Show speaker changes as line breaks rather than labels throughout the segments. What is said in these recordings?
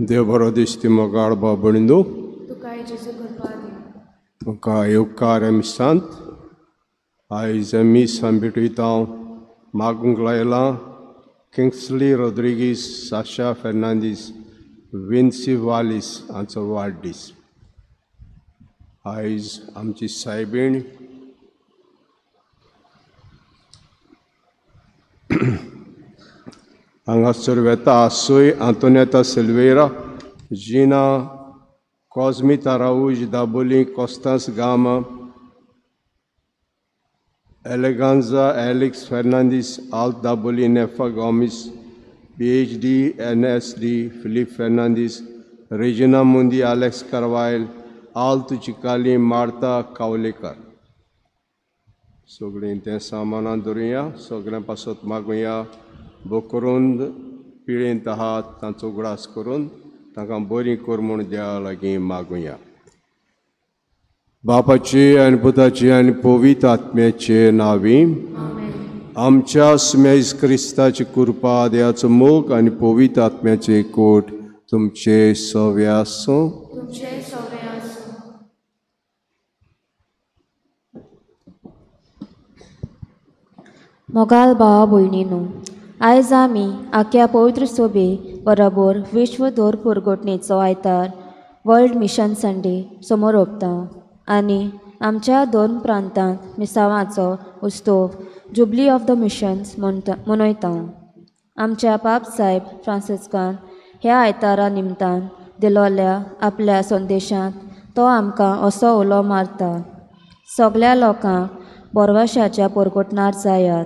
देव बरो दीस ती मोगाळ बाबणिंदू तुमकां येवकार मिसांत आयज मीस आमी भेटयता मागूंक लायलां किंग्सली रोद्रिगीस, साशा फेर्नांदीस, विन्सी वालीस हांचो वाडदीस। आयज आमची सायबीण हांगासर वेता आसोय आंतोनेता सिल्वेरा, जिना कॉजमीत आराऊज, दाबोली कॉस्तांस गामा, एलेगांजा एलिक्स फेर्नांदीस, आल्त दाबोली, नेफा Gomes, PhD NSD Philip Fernandes, Regina Mundi, Alex Carvalho, Alto Chicalim, Marta Kavlekar. सगळीं तें सामानां धरुया, सगळ्यां पासत मागुया, बोकरून पिळेंत आहात तांचो उगडास करून तांकां बरी कर म्हूण देवा लागीं मागुया। बापाचे आनी पुताचे आनी पवित्र आत्म्याचे नांवी आमच्या सुमेज क्रिस्ताची कृपा, देवाचो मोग आनी पवित्र आत्म्याचे एकवट तुमचे सवे आसूं।
मोगाल भावा भयणीनू, आयज आमी आख्या पवित्र सोबे बरोबर विश्व धोर पुरगोटणेचो आयतार वर्ल्ड मिशन संडे समोर ओंपता आनी आमच्या दोन प्रांतांत मिसावाचो उत्सव जुबली ऑफ the missions मनयता। आमच्या पाप साहेब फ्रांसिस्कान ह्या आयतारा निमतान दिलोल्या आपल्या संदेशांत तो आमकां असो उलो मारता, सगळ्या लोकांक बोरवाशाच्या पोरगोटणार जायात,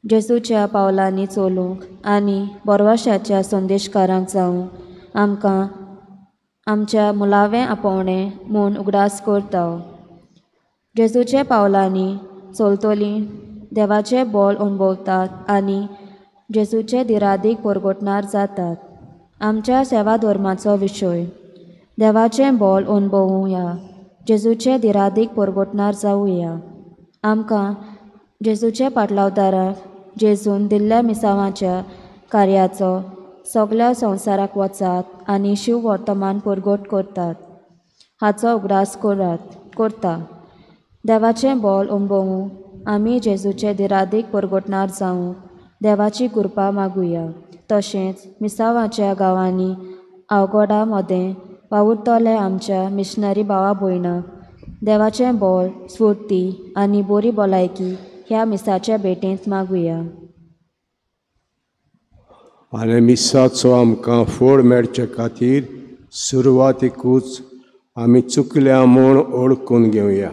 जेजूच्या पावलांनी चलूंक आनी बोरवाशाच्या संदेशकारांक जावंक आमकां आमच्या मुळावें आपोवणें म्हूण उगडास करता। जेजूच्या पावलांनी चलतलीं देवाचें बोल अणभवतात आनी जेजूचे दिरादीक पोरगोटणार जातात। आमच्या सेवा धर्माचो विशय देवाचें बोल अणभवुया, जेजूचे दिरादीक पोरगोटणार जावुया। आमकां जेजूच्या पाटलावदाराक जेजून दिल्ल्या मिसावाच्या कार्याचो सगळ्या संवसाराक वचात आनी शिव वर्तमान परगट करतात हाचो उगडास करता। देवाचें बोल अणभवूंक आमी जेजूचे दिरादीक परगटणार जावंक देवाची कृपा मागुया। तशेंच मिसावाच्या गांवांनी अवगडा मदें वावुरतले आमच्या मिशनरी भावा भयणांक देवाचें बोल, स्फूर्ती आनी बरी भलायकी ह्या मिसाच्या भेटेंत मागुया।
आनी मिसाचो आमकां फोड मेळचे खातीर सुरवातीकूच आमी चुकल्या म्हूण ओळखून घेवया।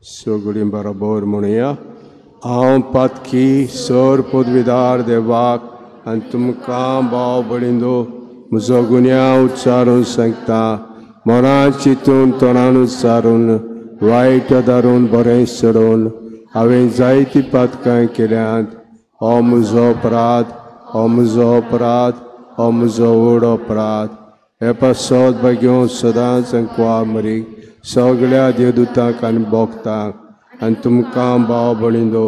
सगळीं बरोबर म्हणुया, हांव पातकी सर पदवीदार देवाक आनी तुमकां भाव भयणींनो म्हजो गुन्यांव उच्चारून सांगता, मनां चिंतून तोंडान उच्चारून वायट धरून बरें सोडून हांवें जायतीं पातकां केल्यांत। हो म्हजो अपराध, हो म्हजो अपराध, हो म्हजो व्हड अपराध। हे पासत भाग्यो सदांच कुवामरीक सगळ्या देवदूतांक आनी भोगतांक आनी तुमकां भाव भणिंदो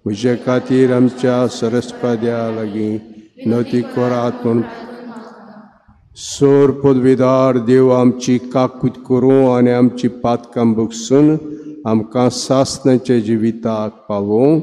म्हजे खातीर आमच्या सरस्पद्या लागीं नती करात म्हूण सोर पदवीदार देव आमची काकूत करूं आनी आमची पातकां बगसून आमकां सासणाच्या जिविताक पावोवं.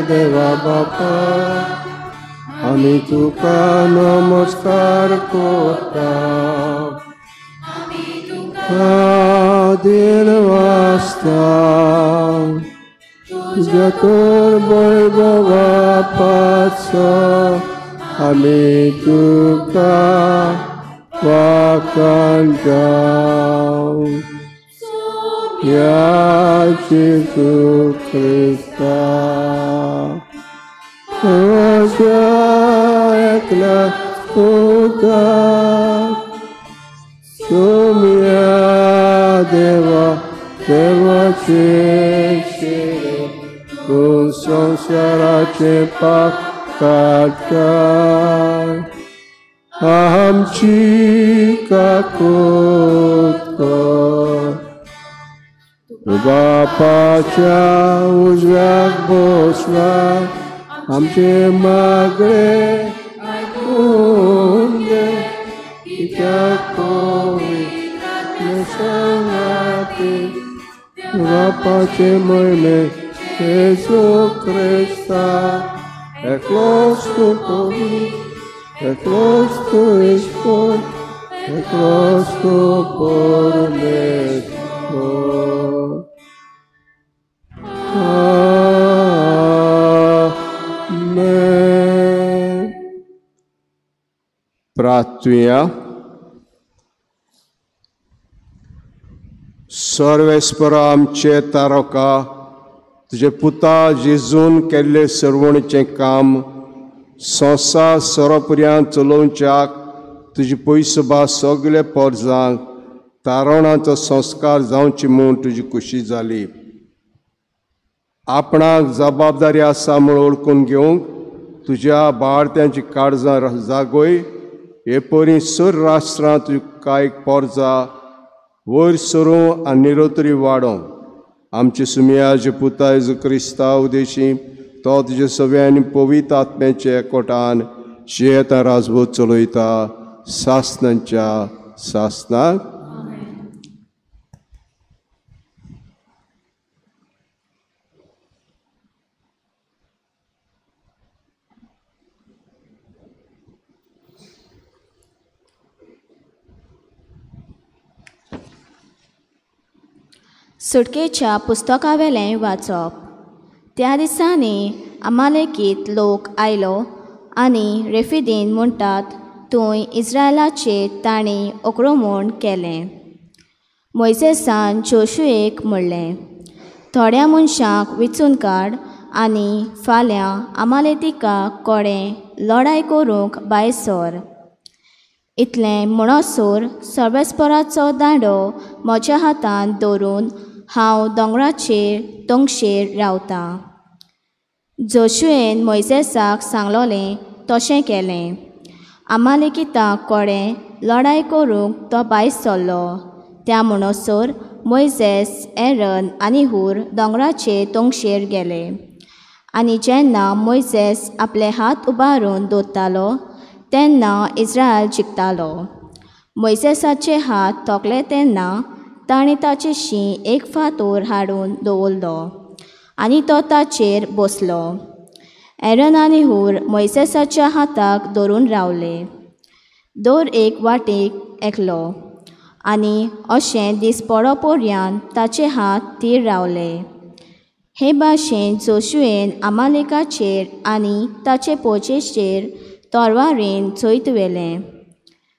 देवा बापा आमी तुका नमस्कार करता देव वासता तुज्या तर वैभवा पाचो आमी तुका वाखाणटा या जेजू क्रिस्ता म्हज्या एकल्या पुता सोम्या देवा देवाचे शिरे तूं संवसाराचे पाप काडटा आमची काकूत कर. बापाच्या उजव्याक बसला आमचे मागणे आयकून घे कित्याक पवित्र सांगाती बापाचे म्हयने जेजू क्रिस्ता एकलोच तूं पवित्र एकलोच तूं ईश्वर एकलोच तूं परमेश्वर. आमेन. प्रार्थुया. सर्वेस्परा आमचे तारका तुजे पुता जेजून केल्ले सर्वणीचें काम संवसार सरोपर्यांत चलोवच्याक तुजी पयसोबा सगळे पोरजांक तारवणाचो संस्कार जावची म्हूण तुजी खुशी जाली. आपणाक जबाबदारी आसा म्हूण वळखून घेवंक तुज्या बाळत्यांची काळजां जागय हे परी सर राष्ट्रां तुका एक पोरजा वयर सरूं आनी निरोतरी वाडोवं. आमचे सुमयाचे पुता जेजू क्रिस्ता उदेशी तो तुजे सगळ्या आनी पवित्र आत्म्याचे एकवटान जियेता राजवट चलयता सासणांच्या सासणाक.
सुटकेच्या पुस्तकावेलें वाचप. त्या दिसांनी अमालेकीत लोक आयलो आनी रेफिदीन म्हणटात थंय इस्रायलाचेर तांणी आक्रमण केलें. मोयजेसान जोशुएक म्हणलें, थोड्या मनशांक विचून काड आनी फाल्यां अमालेतिका कडेन लढाय करूंक भायर सर. इतलें म्हणसर सर्वेस्पराचो दांडो म्हज्या हातांत दवरून हांव दोंगराचेर तोंगशेर रावतां. जोशुएन मोयजेसाक सांगलोलें तशें केलें. अमालेकिता कडेन लढाय करूंक तो भायर सरलो. त्या म्हणसर मोयजेस, एरन आनी हूर दोंगराचे तोंगशेर गेले आनी जेन्ना मोयसेस आपले हात उबारून दवरतालो तेन्ना इस्रायल जिखतालो. मोयसेसाचे हात थोकले तेन्ना ताणें ताचे शीं एक फातोर हाडून दवरलो आनी तो ताचेर बसलो. एरन आनी हूर मोयसेसाच्या हाताक धरून रावले, दर एक वाटेक एकलो, आनी अशें दीस पडो पर्यंत ताचे हात थीर रावले. हे भाशेन जोशुएन आमालेकाचेर आनी ताचे पोजेचेर तोरवारेन जैत व्हेलें.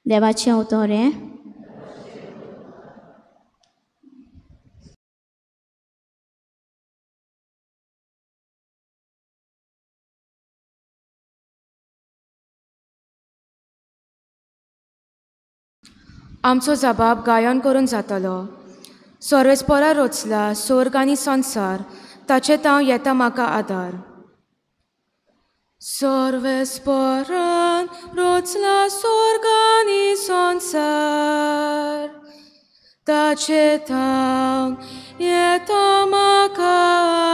देवाचें उतर हें.
आमचो जबाब गायन करून जातलो. सर्वेस्परा रोचला स्वर्ग आनी संवसार, ताचे तांव येता म्हाका आदार. सर्वेस्परान रोचला स्वर्ग आनी संवसार, ताचे तांव येता म्हाका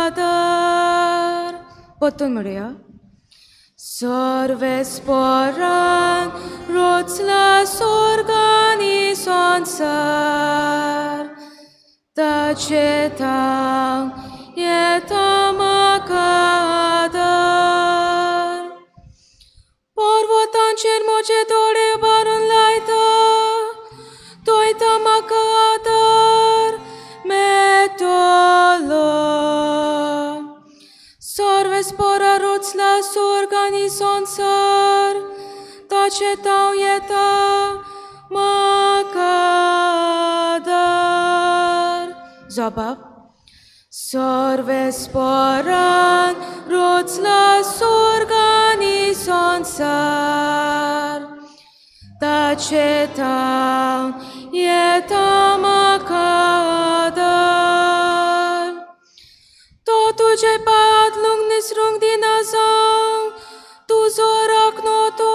आदार. परतून म्हणुया. सर्वेस्परान रोचला स्वर्ग आनी संवसार, ताचे तांव येता म्हाका आदार. पर्वतांचेर म्हजे दोळे उबारून लायता, थंयता म्हाका आदार मेळटलो. सर्वेस्परा रोचला स्वर्ग आनी संवसार, ताचे तांव येता म्हाका आदार. जबाब. सर्वेस्परान रोचला स्वर्ग आनी संवसार, ताचे तांव येता म्हाका आदार. तो तुजे पांयातलूंक निसरूंक दिना जावं, तुजो राखणो तो,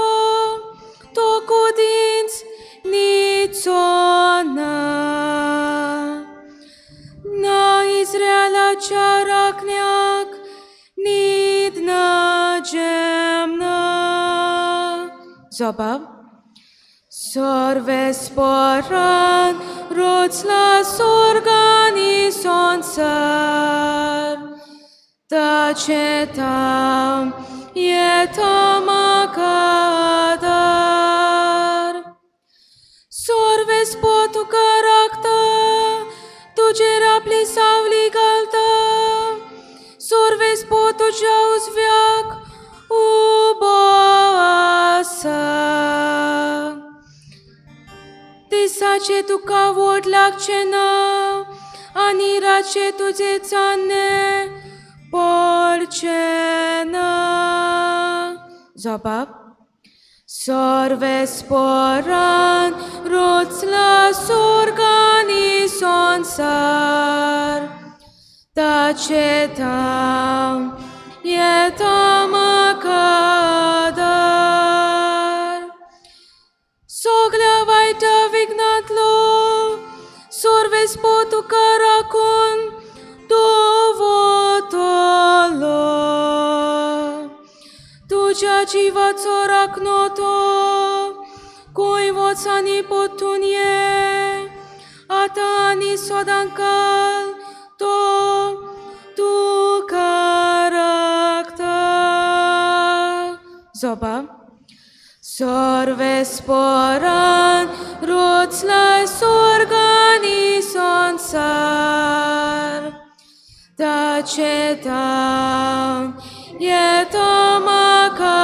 तो कदींच न्हिदचो ना. ना इस्रायलाच्या राखण्याक न्हीद ना जेमना. जबाब. सर्वेस्परान रोचला स्वर्ग आनी संवसार, ताचे तांव येता म्हाका आदार. सर्वेस्पर तुका राखता, तुजेर आपली सावली घालता. सर्वेस्पर तुज्या उजव्याक उबो आसा. दिसाचें तुका वोट लागचें ना आनी रातचें तुजें चान्नें पडचें ना. जबाब. सर्वेस्परान रोचला स्वर्ग आनी संवसार, ताचे तांव येता म्हाका आदार. सगल्या वायटा विघ्नांतलो सर्वेस्पर तुका राखून दवरतलो. तुज्या जिवाचो राखणो तो, खंय वच आनी परतून ये, आतां आनी सदांकाल तो तुका राखता. जबाब. सर्वेस्परान रोचला स्वर्ग आनी संवसार, ताचे तांव येता म्हाका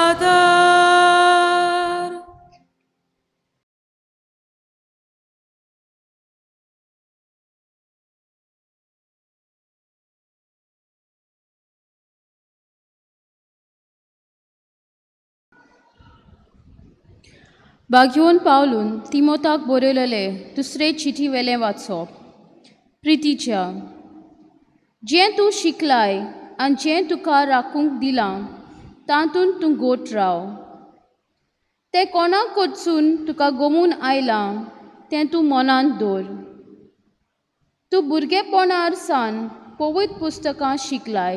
आदार.
बागयोन पावलून तिमोताक बरयलेले दुसरे चिठी वेलें वाचप. प्रितीच्या, जें तूं शिकलाय आनी जें तुका राखूंक दिलां तातूंत तूं गोट राव. तें कोणाक कडसून तुका गोमून आयलां तें तूं मनांत दवर. तूं भुरगेपणार सावन पवित्र पुस्तकां शिकलाय.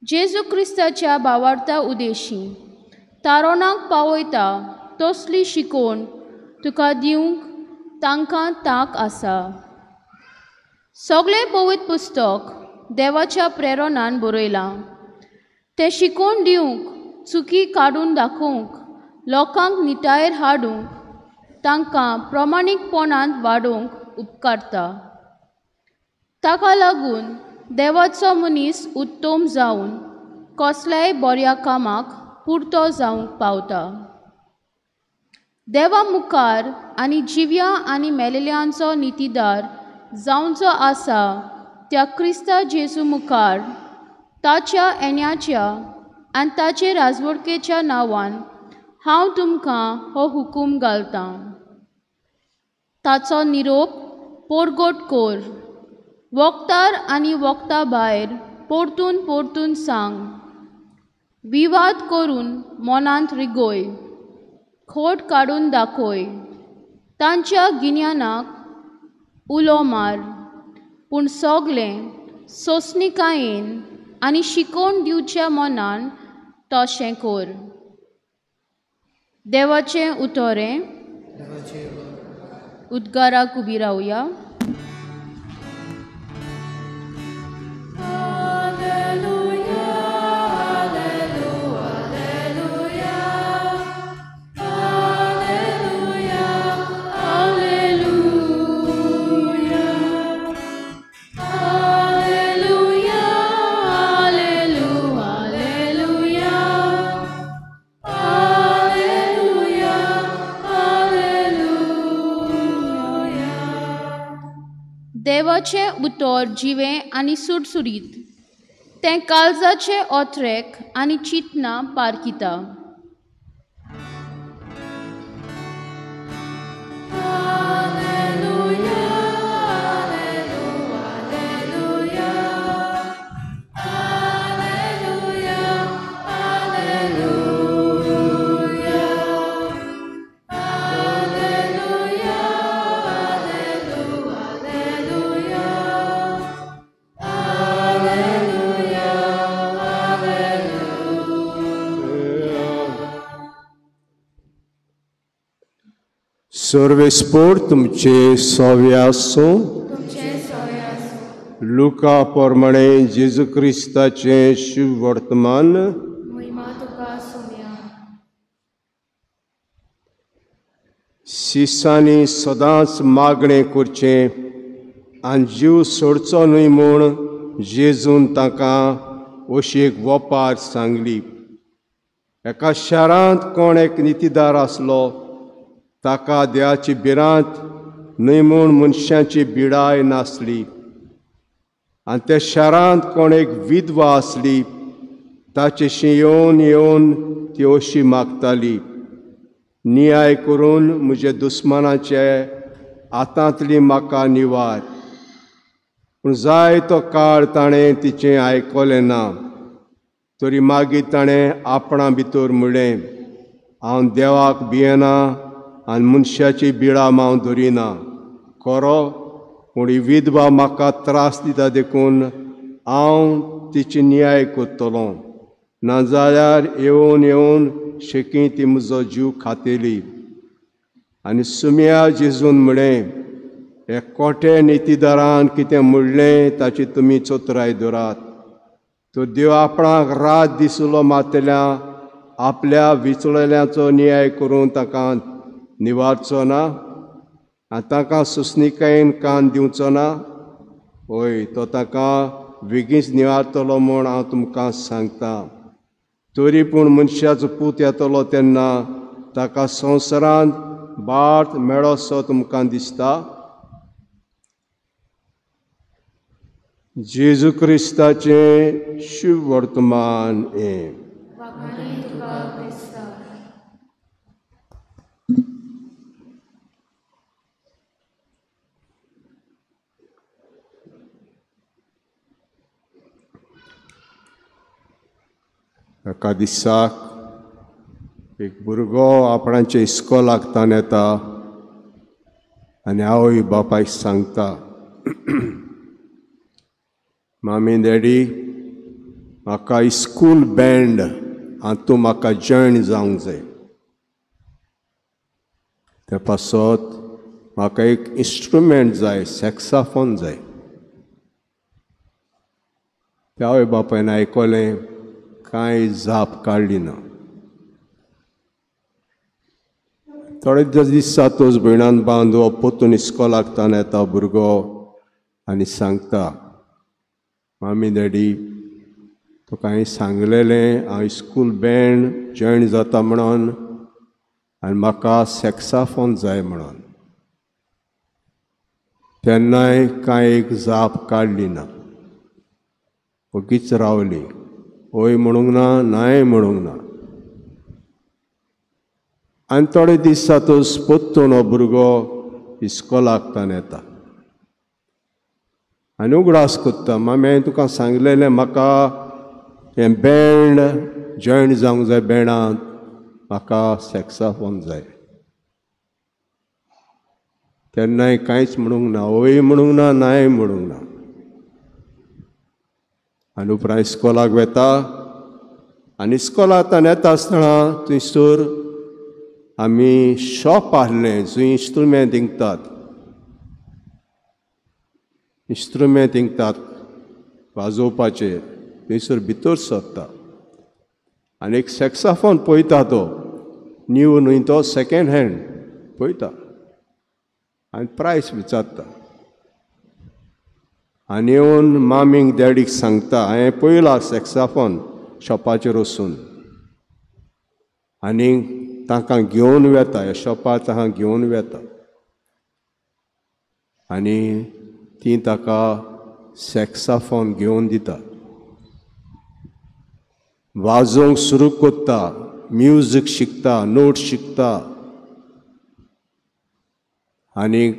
जेजू क्रिस्ताच्या भावार्था उदेशी तारोणाक पावयता तसली शिकोवन तुका दिवंक तांकां तांक आसा. सगळें पवित्र पुस्तक देवाच्या प्रेरणान बरयलां. तें शिकोवन दिवंक, चुकी काडून दाखोवंक, लोकांक निटायेर हाडूंक, तांकां प्रमाणीकपणान वाडोवंक उपकारता. ताका लागून देवाचो मनीस उत्तम जावन कसल्याय बऱ्या कामाक पुरतो जावंक पावता. देवा मुखार आनी जिव्या आनी मेलेल्यांचो नितीदार जावचो आसा त्या क्रिस्ता जेजू मुखार ताच्या येण्याच्या आनी ताचे राजवडकेच्या नांवान हांव तुमकां हो हुकूम घालतां. ताचो निरोप पोरगोट कोर, वखदार आनी वखदा भायर परतून परतून सांग. विवाद करून मनांत रिगोय, खोट काडून दाखय, तांच्या गिन्यानाक उलो मार, पूण सगळें सोंसणीकायेन आनी शिकोवन दिवच्या मनान तशें कर. देवाचें उतरें. उद्गाराक उबी रावया. देवाचें उतर जिवें आनी सुटसुटीत, तें काळजाचे ओथरेक आनी चिंतनां पारखिता.
सर्वेस्पोर तुमचे सवे आसूं. लुका प्रमाणे जेजू क्रिस्ताचें शुभ वर्तमान. शिसांनी सदांच मागणें करचें आनी जीव सोडचो न्हय म्हूण जेजून तांकां अशी एक वपार सांगली. एका शारांत कोण एक नितीदार आसलो, ताका देवाची भिरांत न्हय म्हूण मनशाची बिडाय नासली. आनी त्या शारांत कोण एक विधवा आसली, ताचेशी येवन येवन ती अशी मागताली, नियाय करून म्हज्या दुस्मानाचे हातांतली म्हाका निवार. पूण जायतो काळ ताणें तिचें आयकलें ना. तरी मागीर ताणें आपणा भितर म्हणलें, हांव देवाक भियेना आनी मनशाची बिळां हांव धरिना. खरो, पूण ही विधवा म्हाका त्रास दिता देखून हांव तिची न्याय करतलो, नाजाल्यार येवन येवन शेकी ती म्हजो जीव खातेली. आनी सुम्या जेजून म्हणलें, हे कोटे नितीदारान कितें म्हणलें ताची तुमी चतुराय धरात. तर देव आपणाक रात दिसलो मारतल्या आपल्या विचळल्याचो न्याय करून ताका निवारचो ना आनी तांकां सोंसणीकायेन कान दिवचो ना. हय, तो ताका बेगीनच निवारतलो म्हूण हांव तुमकां सांगता. तरी पूण मनशाचो पूत येतलो तेन्ना ताका संवसारांत बाट मेळसो तुमकां दिसता? जेजू क्रिस्ताचें शुभ वर्तमान हें. एका दिसाक एक भुरगो आपणाचे इस्कोलाक ताण येता आनी आवय बापायक सांगता, मामी डॅडी, म्हाका स्कूल बँड हातूंत म्हाका जॉयन जावंक जाय. ते पासत म्हाका एक इंस्ट्रुमेंट जाय, सॅक्साफोन जाय. त्या आवय बापायन आयकलें, कांय जाप काडली ना. थोडे दीस जातच भयणान बांदो परतून इस्कोलाक तान येता भुरगो आनी सांगता, मामी डॅडी तुका हांवें सांगलेलें हांव स्कूल बँड जॉयन जाता म्हणून आनी म्हाका सॅक्साफोन जाय म्हणून. तेन्नाय कांय एक जाप काडली ना, ओगीच रावली, हय म्हणूंक ना, नाय म्हणूंक ना. आनी थोडे दीस जातच परतून हो भुरगो इस्कोलाक तान येता आनी उगडास कोत्ता, मामी हांवें तुका सांगलेलें म्हाका हें बँड जॉयन जावंक जाय, बँडांत म्हाका सॅक्साफोन जाय. तेन्नाय कांयच म्हणूंक ना, हय म्हणूंक ना, नाय म्हणूंक ना. आनी उपरांत इस्कोलाक वेता आनी इस्कोलांतल्यान येता आसतना थंयसर आमी शॉप आहलें जंय इंस्ट्रुमेंट विकतात, इंस्ट्रुमेंट विकतात वाजोवपाचे, थंयसर भितर सरता आनी एक सॅक्साफोन पळयता. तो न्यू न्हय, तो सेकेंड हँड पळयता आनी प्रायस विचारता आनी येवन मामीक डॅडीक सांगता, हांवें पळयला सॅक्साफोन शॉपाचेर वचून. आनी तांकां घेवन वेता, ह्या शॉपार तांकां घेवन वेता आनी ती ताका सॅक्साफोन घेवन दिता. वाजोवंक सुरू करता, म्युजीक शिकता, नोट शिकता आनी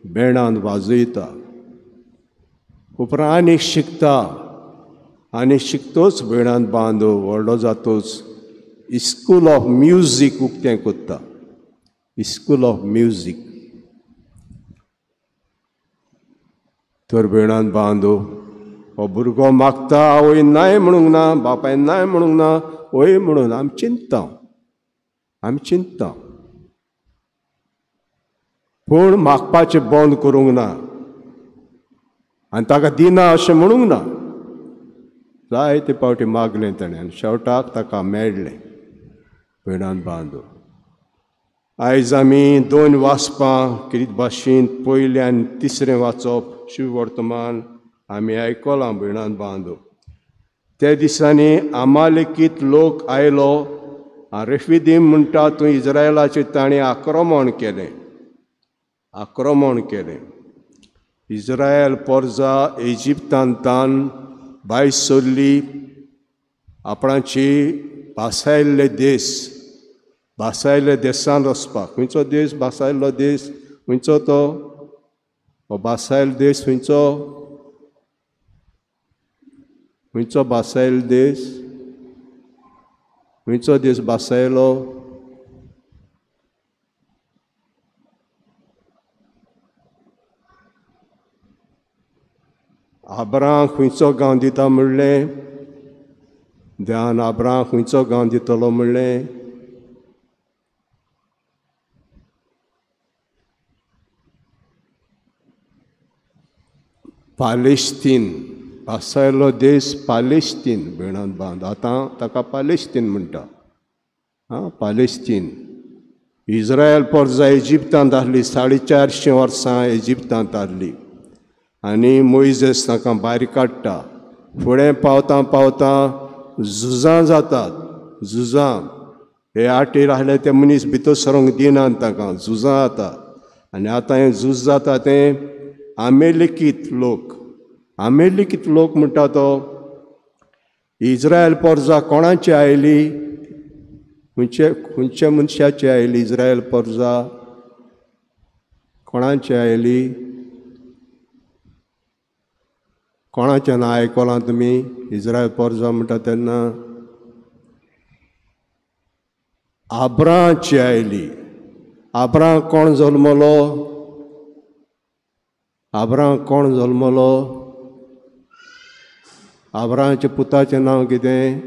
बँडान वाजयता. उपरांत आनीक शिकता आनी शिकतोच भयणान बांदो व्हडलो जातोच स्कूल ऑफ म्युजीक उक्तें करता, स्कूल ऑफ म्युजीक. तर भयणान बांदो हो भुरगो मागता, आवय नाय म्हणूंक ना, बापायन नाय म्हणूंक ना, हय म्हणून आमी चिंतता, आमी चिंतता, पूण मागपाचें बंद करूंक ना आनी ताका दिना अशें म्हणूंक ना. जायते फावटी मागलें ताणें आनी शेवटाक ताका मेळ्ळें. भयणान बांदो आयज आमी दोन वाचपां किरीत भाशेन पयलें आनी तिसरें वाचप शिववर्तमान आमी आयकलां. भयणान बांदो त्या दिसांनी आमालेकीत लोक आयलो आनी रेफिदीम म्हणटा थंय इज्रायलाचेर ताणें आक्रमण केलें, आक्रमण केलें. इज्रायल पोरजा इजिप्तांतान भायर सरली, आपणाची भासायल्ले देश, भासायल्ले देशांत वचपाक. खंयचो देश भासायल्लो देश? खंयचो तो? हो भासायल देश खंयचो? खंयचो भासायल देश? खंयचो देश भासायलो? आब्रां खंयचो गांव दिता म्हणलें? ध्यान आब्रां खंयचो गांव दितलो म्हणलें? पालेस्तीन, भासायलो देश पालेस्तीन. भयणान बांद आतां ताका पालेस्तीन म्हणटा, आं पालेस्तीन. इज्रायल पोरजा इजिप्तांत आहली, 450 वर्सां इजिप्तांत आहली आनी मोयजेस तांकां भायर काडटा. फुडें पावतां पावतां झुजां जातात, झुजां. हे आटेर आहले ते मनीस भितर सरोंक दिनात तांकां, झुजां जातात. आनी आतां हें झूज जाता तें आमेलिकीत लोक, आमेलिकीत लोक म्हणटा तो इज्रायल पोरजा कोणाची आयली? खंयचे खंयच्या मनशाची आयली इज्रायल पोरजा? कोणाची आयली? कोणाचें नांव आयकलां तुमी इज्रायल पोरजा म्हणटा तेन्ना? आब्रांची आयली. आब्रां कोण जल्मलो? आब्रां कोण जल्मलो? आब्राहामाच्या पुताचें नांव कितें?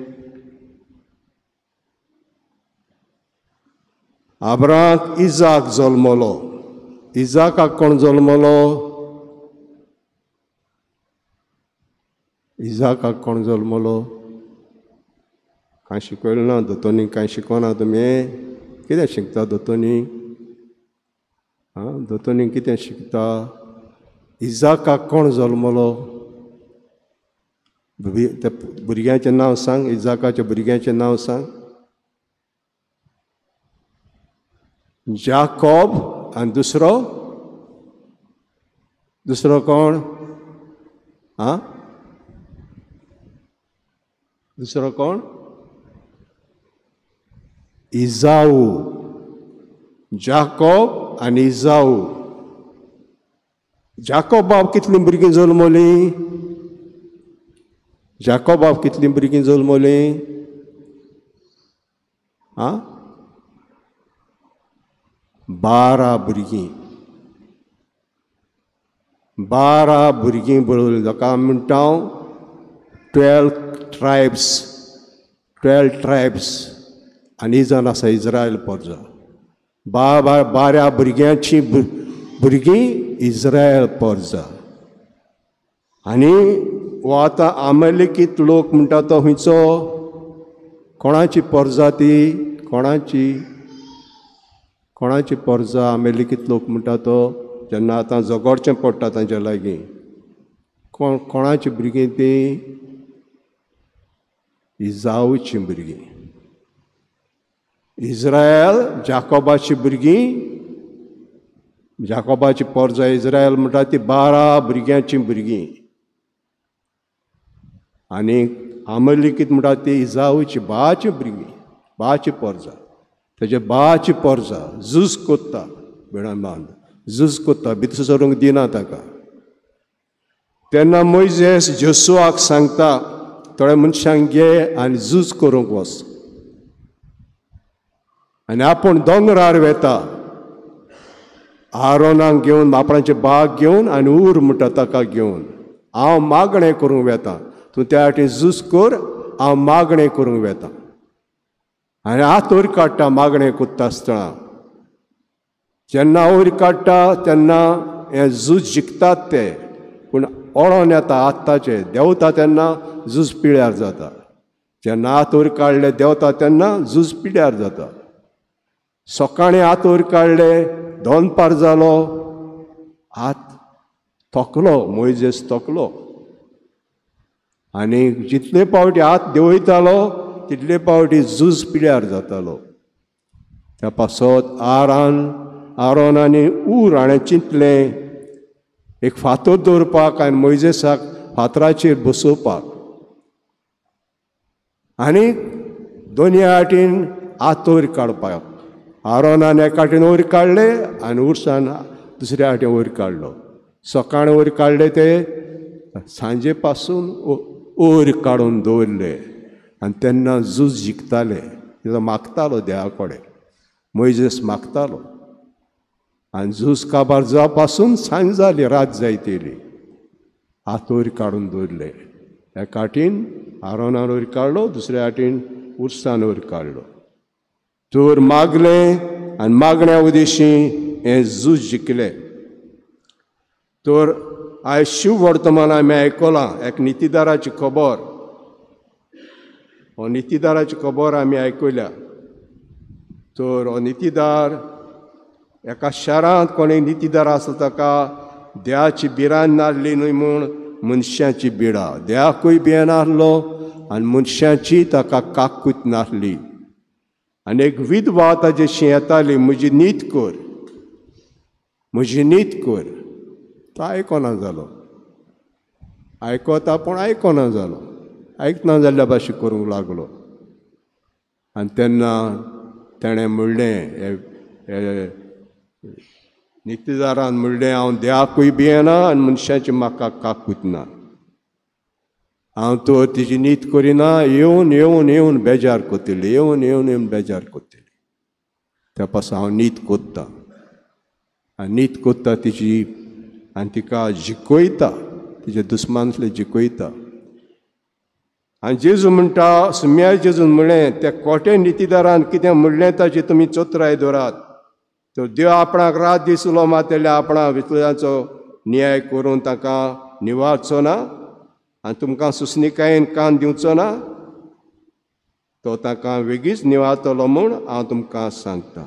आब्राहामाक इजाक जल्मलो. इजाकाक कोण जल्मलो? इजाकाक कोण जल्मलो? कांय शिकयलें ना दोतोनी, कांय शिकोना तुमी? कितें शिकता दोतोनी? आं, दोतोनी कितें शिकता? इजाकाक कोण जल्मलो? त्या भुरग्याचें नांव सांग. इजाकाच्या भुरग्याचें नांव सांग. जाकोब. आनी दुसरो, दुसरो कोण? आं, दुसरो कोण? इजाऊ. जाकोब आनी इजाऊ. जाकोबाब कितलीं भुरगीं जल्मलीं? जाकोबाब कितलीं भुरगीं जल्मलीं? आं, 12 भुरगीं. 12 भुरगीं बरोवली. ताका आमी म्हणटा 12 ट्रायब्स. 12 ट्रायब्स. आनी जावन आसा इज्रायल पोरजा. 12 भुरग्यांची भुरगीं इज्रायल पोरजा. आनी हो आतां आमेलिकीत लोक म्हणटा तो खंयचो? कोणाची पोरजा ती? कोणाची, कोणाची पोरजा आमेलिकीत लोक म्हणटा तो? जेन्ना आतां झगडचें पडटा तांच्या लागीं, कोण, कोणाची भुरगीं तीं? इजाऊची भुरगीं. इज्रायल जाकोबाची भुरगीं, जाकोबाची पोरजा इज्रायल म्हणटा ती 12 भुरग्यांची भुरगीं. आनी आमलिकीत म्हणटा ती इजाऊची बाची भुरगीं, बाची पोरजा. तेजे बाची पोरजा झूज कोत्ता, बेणान बांद झूज कोत्ता, भितर सरूंक दिना ताका. तेन्ना मोयजेस जोशुआक सांगता, थोड्या मनशांक घे आनी झूज करूंक वच. आनी आपूण दोंगरार वेता, आरोनाक घेवन, आपणाचे बाग घेवन आनी उर म्हणटा ताका घेवन, हांव मागणें करूंक वेता, तूं त्या वाटेन झूज कर, हांव मागणें करूंक वेता. आनी हात वयर काडटा मागणें कोत्ता आसतना. जेन्ना वयर काडटा तेन्ना हें झूज जिखतात ते, पूण ओडोन येता हात ताचे, देंवता तेन्ना झूज पिळ्यार जाता. जेन्ना हात वयर काडले देंवता तेन्ना झूज पिड्यार जाता. सकाळीं हात वयर काडले, दनपार जालो, हात थकलो, मोयजेस थकलो. आनी जितले पावटी हात देंवयतालो तितले पावटी झूज पिड्यार जातालो. त्या पासत आरोन आनी उर हाणें चिंतलें एक फातर दवरपाक आनी मोयजेसाक फातराचेर बसोवपाक. आनी दोनूय वाटेन हात वयर काडपाक. आरोनान एका वाटेन वयर काडले आनी उरसान दुसऱ्या वाटेन वयर काडलो. सकाळीं वयर काडले ते सांजे पासून वयर काडून दवरले. आनी तेन्ना झूज जिखताले. तो मागतालो देवा कडेन, मोयजेस मागतालो. आनी झूज काबार जावपा पासून सांज जाली, रात जायत येयली. हात वयर काडून दवरले. एका वाटेन आरोनान वयर काडलो, दुसऱ्या वाटेन उरसान वयर काडलो. तर मागलें आनी मागण्या उदेशीं हें झूज जिखलें. तर आयज शिव वर्तमान आमी आयकलां एक नितीदाराची खबर. हो नितीदाराची खबर आमी आयकल्या. तर हो नितीदार एका शारांत कोणी नितीदार आसा ताका देवाची भिरांत नासली न्हय म्हूण मनशाची बिडा, देवाकूय भियेनासलो आनी मनशाची ताका काकूत नासली. आनी एक विधवा ताजेशी येताली, म्हजी नीत कर, म्हजी नीत कर. तो आयकना जालो, आयकता पूण आयकना जालो, आयकना जाल्ल्या भाशेन करूंक लागलो. आनी तेन्ना तेणें म्हणलें, नितीदारान म्हणलें, हांव देवाकूय भियेना आनी मनशाची म्हाका काकूत ना, हांव तर तिजी नीत करिना, येवन येवन येवन बेजार कोत्तली, येवन येवन येवन बेजार कोत्तली. त्या पासून हांव नीत कोत्ता आनी नीत कोत्ता तिजी आनी तिका जिखयता, तिजे दुस्मानसले जिखयता. आनी जेजू म्हणटा, सुम्या जेजून म्हणलें त्या कोटे नितीदारान कितें म्हणलें ताची तुमी चोत्राय दवरात. तर देव आपणाक रात दीस उलो मारतले, आपणा वितल्याचो न्याय करून तांकां निवारचो ना आनी तुमकां सुसणिकायेन कान दिवचो ना, तो तांकां वेगीच निवारतलो म्हूण हांव तुमकां सांगता.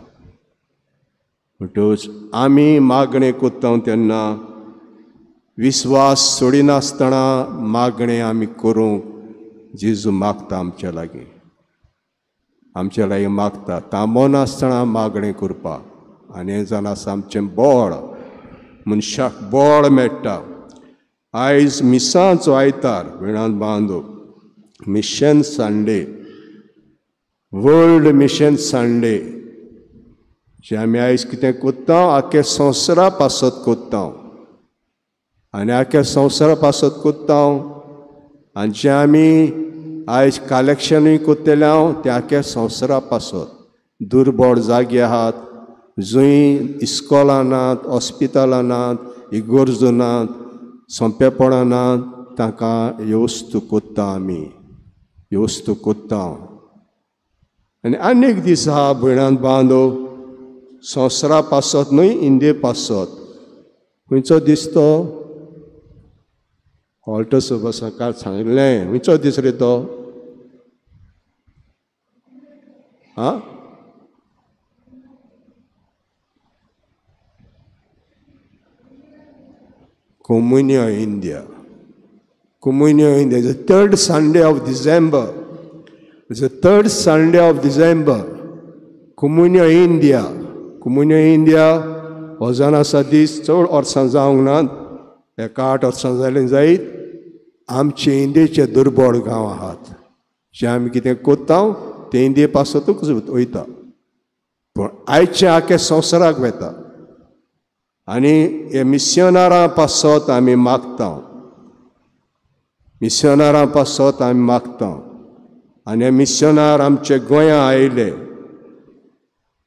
म्हणटच आमी मागणें करता तेन्ना विस्वास सोडिनासतना मागणें आमी करूंक जेजू मागता आमच्या लागीं, आमच्या लागीं मागता थांबनासतना मागणें करपाक. आनी हें जावन आसा आमचें बळ, मनशाक बळ मेळटा. आयज मिसांचो आयतार वेळान बांदो, mission Sunday, world mission Sunday, जे आमी आयज कितें करता आख्या संवसारा पासत करता आनी आख्या संवसारा पासत करता. आनी जें आमी आयज कलेक्शनूय करतले हांव तें आख्या संवसारा पासत. दुर्बळ जागे आहात जंय इस्कोलां नात, हॉस्पितलां नात, इगर्जो नात, सोंपेपणां नात, तांकां ह्यो वस्तू करता आमी, ह्यो वस्तू करता. आनी आनीक दीस आहा भयणान बांदो, संवसारा पासत न्हय इंडिये पासत. खंयचो दीस तो? ऑल्टो सकाळ सांगलें, खंयचो दीस रे तो? आं, Comunio India. Comunio India is the third Sunday of December. It's the third Sunday of December. Comunio India. Comunio India हो जावन आसा दीस चड वर्सां जावंक नात, एका 8 वर्सां जालें जायत. आमचे इंडियेचे दुर्बळ गांव आहात, जे आमी कितें करता तें इंडिये पासतूच वयता, पूण आयचे आख्या संवसाराक वता. आनी हे मिशनारां पासत आमी मागता, मिशनारां पासत आमी मागता. आनी हे मिशनार आमचे गोंया आयले,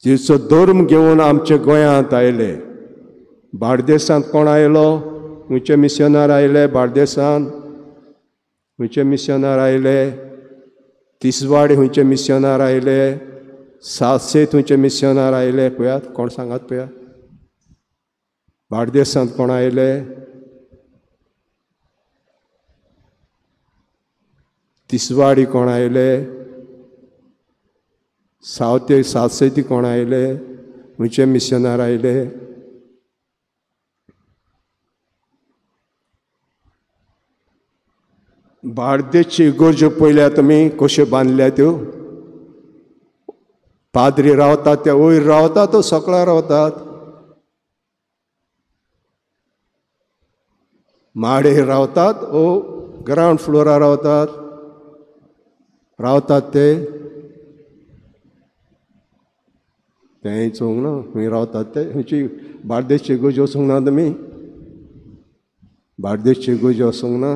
जेचो धर्म घेवन आमच्या गोंयांत आयले. बार्देसांत कोण आयलो? खंयचे मिशनार आयले बार्देसांत? खंयचे मिशनार आयले? तिसवाडी खंयचे मिशनार आयले? सातशे खंयचे मिशनार आयले? पळयात कोण सांगात पळयात. बार्देसांत कोण आयले? तिसवाडी कोण आयले? सावते सातशेती कोण आयले? खंयचे मिशनार आयले? बार्देसची इगर्ज्यो पळयल्या तुमी कश्यो बांदल्या त्यो? पाद्री रावतात ते वयर रावतात, तो सकला रावतात, माडयेर रावतात ओ ग्रावंड फ्लोरार रावतात, रावतात ते तेंय चोवंक ना खंय रावतात ते. खंयची बार्देसची इगर्ज वचूंक ना तुमी? बार्देसची इगर्ज वचूंक ना?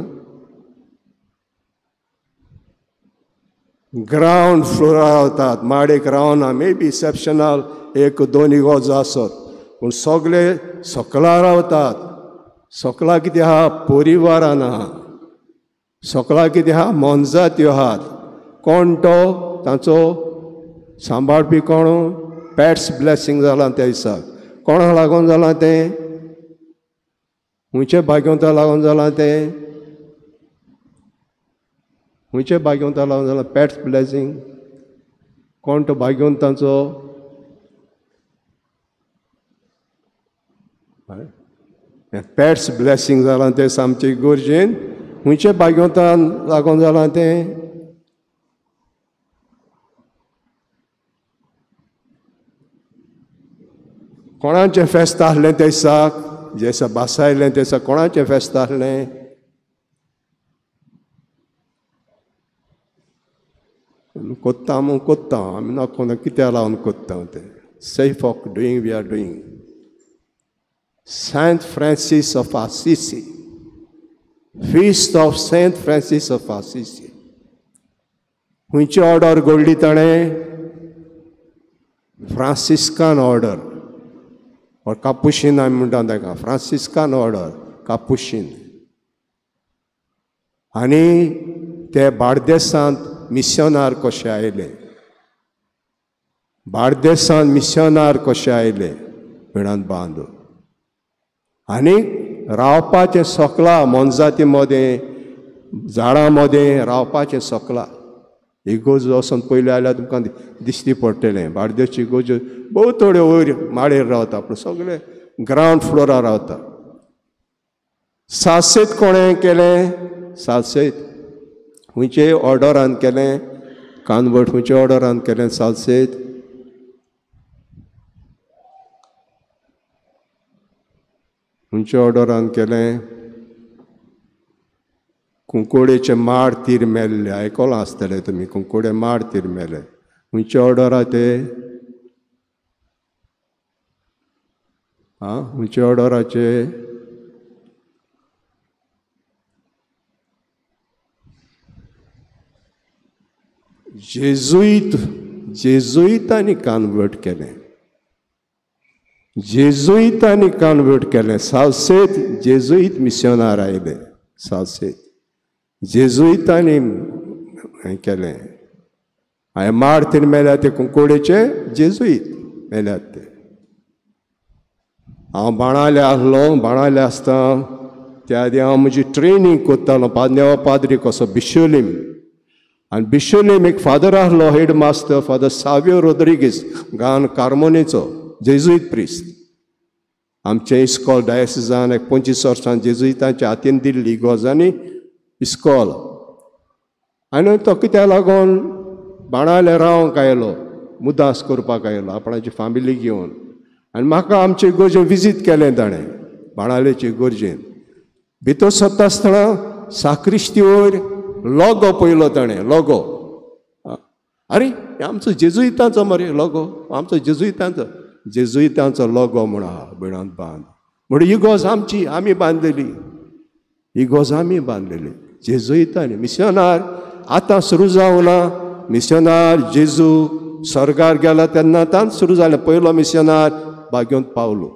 ग्रावंड फ्लोरार रावतात, माडयेक रावना. मे बी एक्सेप्शनल 1-2 इगर्ज आसत, पूण सगळे सकला रावतात. सकला कितें आहा? परिवारान आहा. सकला कितें आहा? मोनजात्यो आहात. कोण तो तांचो सांबाळपी? कोण? पॅट्स ब्लेसींग जालां त्या दिसाक. कोणाक लागून जालां तें? खंयच्या भाग्यवंता लागून जालां तें? खंयच्या भाग्यवंता लागून जालां पॅट्स ब्लेसींग? कोण तो भाग्यवंत तांचो? पॅट्स ब्लेसींग जालां तें आमचे इगर्जेन. खंयच्या भाग्यवंतान लागून जालां तें? कोणाचें फेस्त आसलें त्या दिसाक? जे दिसा बासायलें त्या दिसा कोणाचें फेस्त आसलें? कोत्ता म्हूण कोत्ता आमी, ना कोणा कित्याक लावन कोत्ता तें. Safe of doing we are doing. Saint Francis of Assisi, feast of Saint Francis of Assisi. खंयची ऑर्डर घडली ताणें? फ्रांसिस्कान ऑर्डर, ऑर कापुशीन आमी म्हणटा ताका, फ्रांसिस्कान ऑर्डर कापुशीन. आनी ते बार्देसांत मिशनार कशे आयले, बार्देसांत मिशनार कशे आयले भिणांत बांदू. आनी रावपाचें सोकलां मोनजाती मदें झाडां मदें रावपाचें सोकलां. इगोर्ज वचोन पयलीं आयल्यार तुमकां दिश्टी पडटलें. बार्देसची इगोर्ज भोव थोड्यो वयर माळयेर रावता, पूण सगळे ग्रावंड फ्लोरार रावता. सालसेत कोणें केलें? सालसेत खंयचे ऑर्डरान केलें? कानवट खंयचे ऑर्डरान केलें सालसेत? खंयच्या ऑर्डरान केलें? कुंकोडेचे माड तीर मेल्ले, आयकलां आसतलें तुमी, कुंकोडे माड तीर मेले. खंयचे ऑर्डरा ते? आं, खंयचे ऑर्डराचे? जेजुईत, जेजुईतांनी कन्वर्ट केलें, जेजुईतांनी कन्वर्ट केलें. सालसेत जेजुईत मिशनार आयले, सालसेत जेजुईतांनी हें केलें. हांवें माड तीर मेल्या ते कुंकोडेचे जेजुईत मेल्यात ते. हांव बाणाले आसलो, बाणाले आसता त्या आदी हांव म्हजी ट्रेनींग करतालो पादनेवा पाद्री कसो बिशोलीम. आनी बिशोलीम एक फादर आसलो, head master father Savio Rodrigues, गान कार्मोनेचो जेजुईत प्रिस्त. आमचें इस्कॉल डायसिसान एक 25 वर्सां जेजुईतांच्या हातीन दिल्ली इगोर्ज आनी इस्कॉल. आनी तो कित्याक लागून बाणाले रावंक आयलो, मुदास करपाक आयलो आपणाची फामिली घेवन. आनी म्हाका आमचे इगोर्जे विजीट केलें ताणें, बाणालेचे इगोर्जेन. भितर सरता आसतना साक्रिस्ती वयर लोगो पळयलो ताणें, लोगो. आरे आमचो जेजुईतांचो मरे लोगो, आमचो जेजुईतांचो, जेजुईतांचो लोगो म्हूण आहा भिणांत बांद. म्हणून इगोर्ज आमची, आमी बांदलेली, इगोर्ज आमी बांदलेली जेजुईतांनी. मिशनार आतां सुरू जावना, मिशनार जेजू स्वर्गार गेला तेन्ना तान सुरू जालें. पयलो मिशनार बाग्योंत पावलो,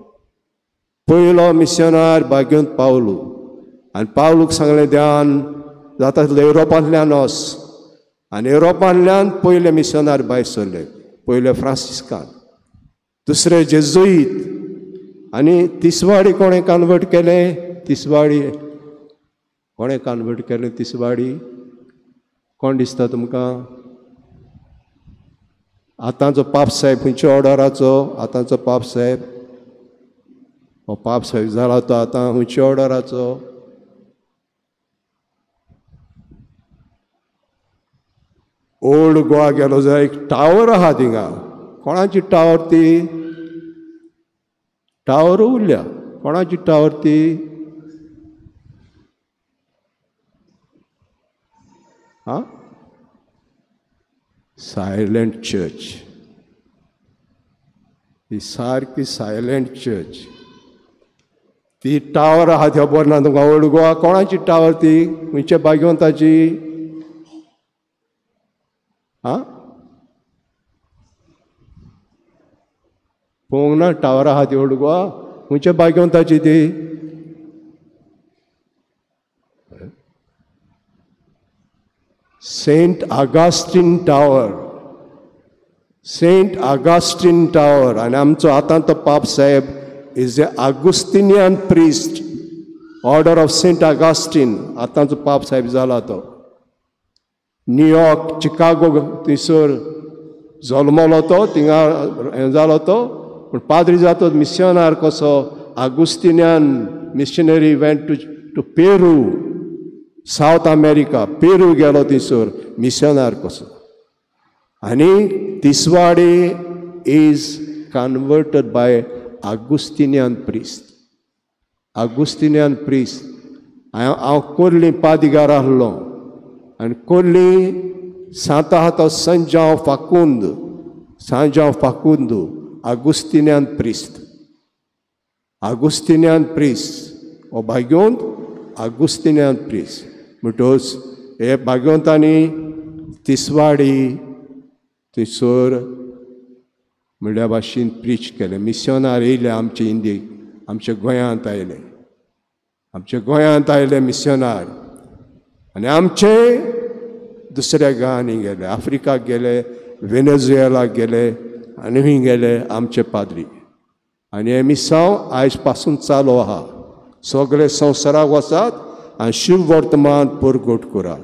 पयलो मिशनार बाग्योंत पावलो. आनी पावलूक सांगलें ध्यान जाता तितलें युरोपांतल्यान वच. आनी युरोपांतल्यान पयले मिशनार भायर सरले, पयले फ्रांसिस्कान, दुसरे जेजुईत. आनी तिसवाडी कोणें कन्वर्ट केलें? तिसवाडी कोणें कन्वर्ट केलें? तिसवाडी कोण दिसता तुमकां? आतांचो पाप साहेब खंयच्या ऑर्डराचो? आतांचो पाप साहेब, हो पाप साहेब जाला तो आतां खंयच्या ऑर्डराचो? ओल्ड गोवा गेलो जाल्यार एक टावर आहा थिंगा. कोणाची टावर ती? टावर उरल्या. कोणाची टावर ती? आं, सायलंट चर्च. ही सारकी सायलंट चर्च. ती टावर आहा ती खबर ना तुमकां? ओल्ड गोवा कोणाची टावर ती? खंयच्या भाग्यवंताची? आं, पळोवंक ना टावर आहा ती ओल्ड गोवा खंयच्या भाग्यवंताची ती? Saint Augustine tower, Saint Augustine tower. आनी आमचो आतां तो पाप साहेब is a Augustinian priest, order of Saint Augustine. आतांचो पाप साहेब जाला तो. न्यूयॉर्क, चिकागो थंयसर जल्मलो तो, थिंगा हें जालो तो. पूण पाद्री जातो मिशनार कसो Augustinian missionary went to Peru, South America, Peru गेलो थंयसर मिशनार कसो. आनी Tiswadi is converted by Augustinian priest, Augustinian priest. हांव कोर्ली पादिगार आसलो आनी कोर्ली सांत आहा तो संजांव फाकुंद, सांजांव फाकुंद आगुस्तिनियन प्रिस्त, आगुस्तिनियन प्रिस्त हो भाग्यवंत आगुस्तिनियन प्रिस्त. म्हणटकच हे भाग्यवंतांनी तिसवाडी थंयसर म्हणल्या भाशेन प्रीच केलें. मिशनार येयले आमचे इंदीक, आमच्या गोंयांत आयले, आमच्या गोंयांत आयले मिशनार. आनी आमचे दुसऱ्या गांवांनी गेले, आफ्रिकाक गेले, वेनेजुएलाक गेले आनी खंय गेले आमचे पाद्री. आनी हें मिसांव आयज पासून चालू आहा. सगळे संवसाराक वचात आनी शुभ वर्तमान परगट करात.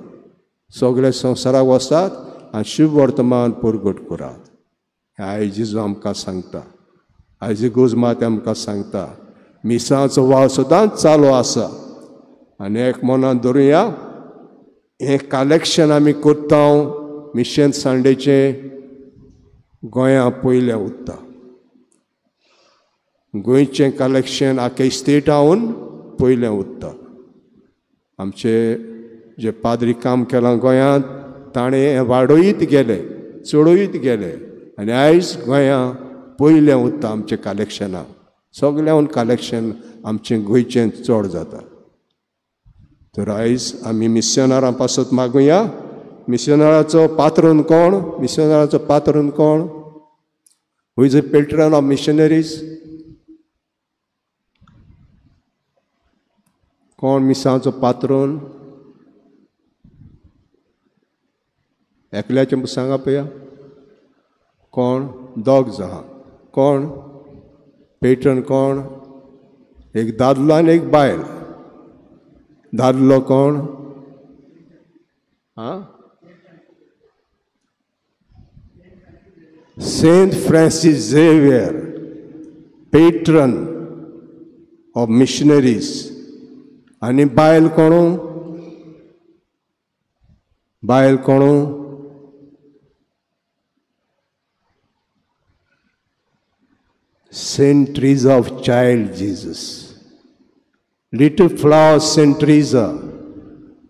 सगळे संवसाराक वचात आनी शुभ वर्तमान परगट करात. हें आयज जेजू आमकां सांगता, आयज इगोर्ज माते आमकां सांगता. मिसांचो वावर सदांच चालू आसा. आनी एक मनान धरुया, हें कलेक्शन आमी करता मिशन संडेचें गोंया पयलें उत्ता. गोंयचें कलेक्शन आख्खे स्टेटावन पयलें उत्ता. आमचे जे पाद्री काम केलां गोंयांत ताणें हें वाडयत गेले, चडयत गेले आनी आयज गोंया पयलें उत्ता आमचें कलेक्शनाक. सगळ्याहून कलेक्शन आमचें गोंयचें चड जाता. तर आयज आमी मिशनरां पासत मागुया. मिशनराचो पात्रोन कोण? मिशनराचो पात्रोन कोण? Who is a patron of missionaries? कोण मिसांचो पात्रोन? एकल्याचें सांगा पया. कोण? दोग जाहा. कोण पेट्रन? कोण? एक दादलो आनी एक बायल. दादलो कोण? आं, Saint Francis Xavier, patron of missionaries. आनी बायल कोण? बायल कोण? Saint Teresa of Child Jesus, little flower Saint Teresa.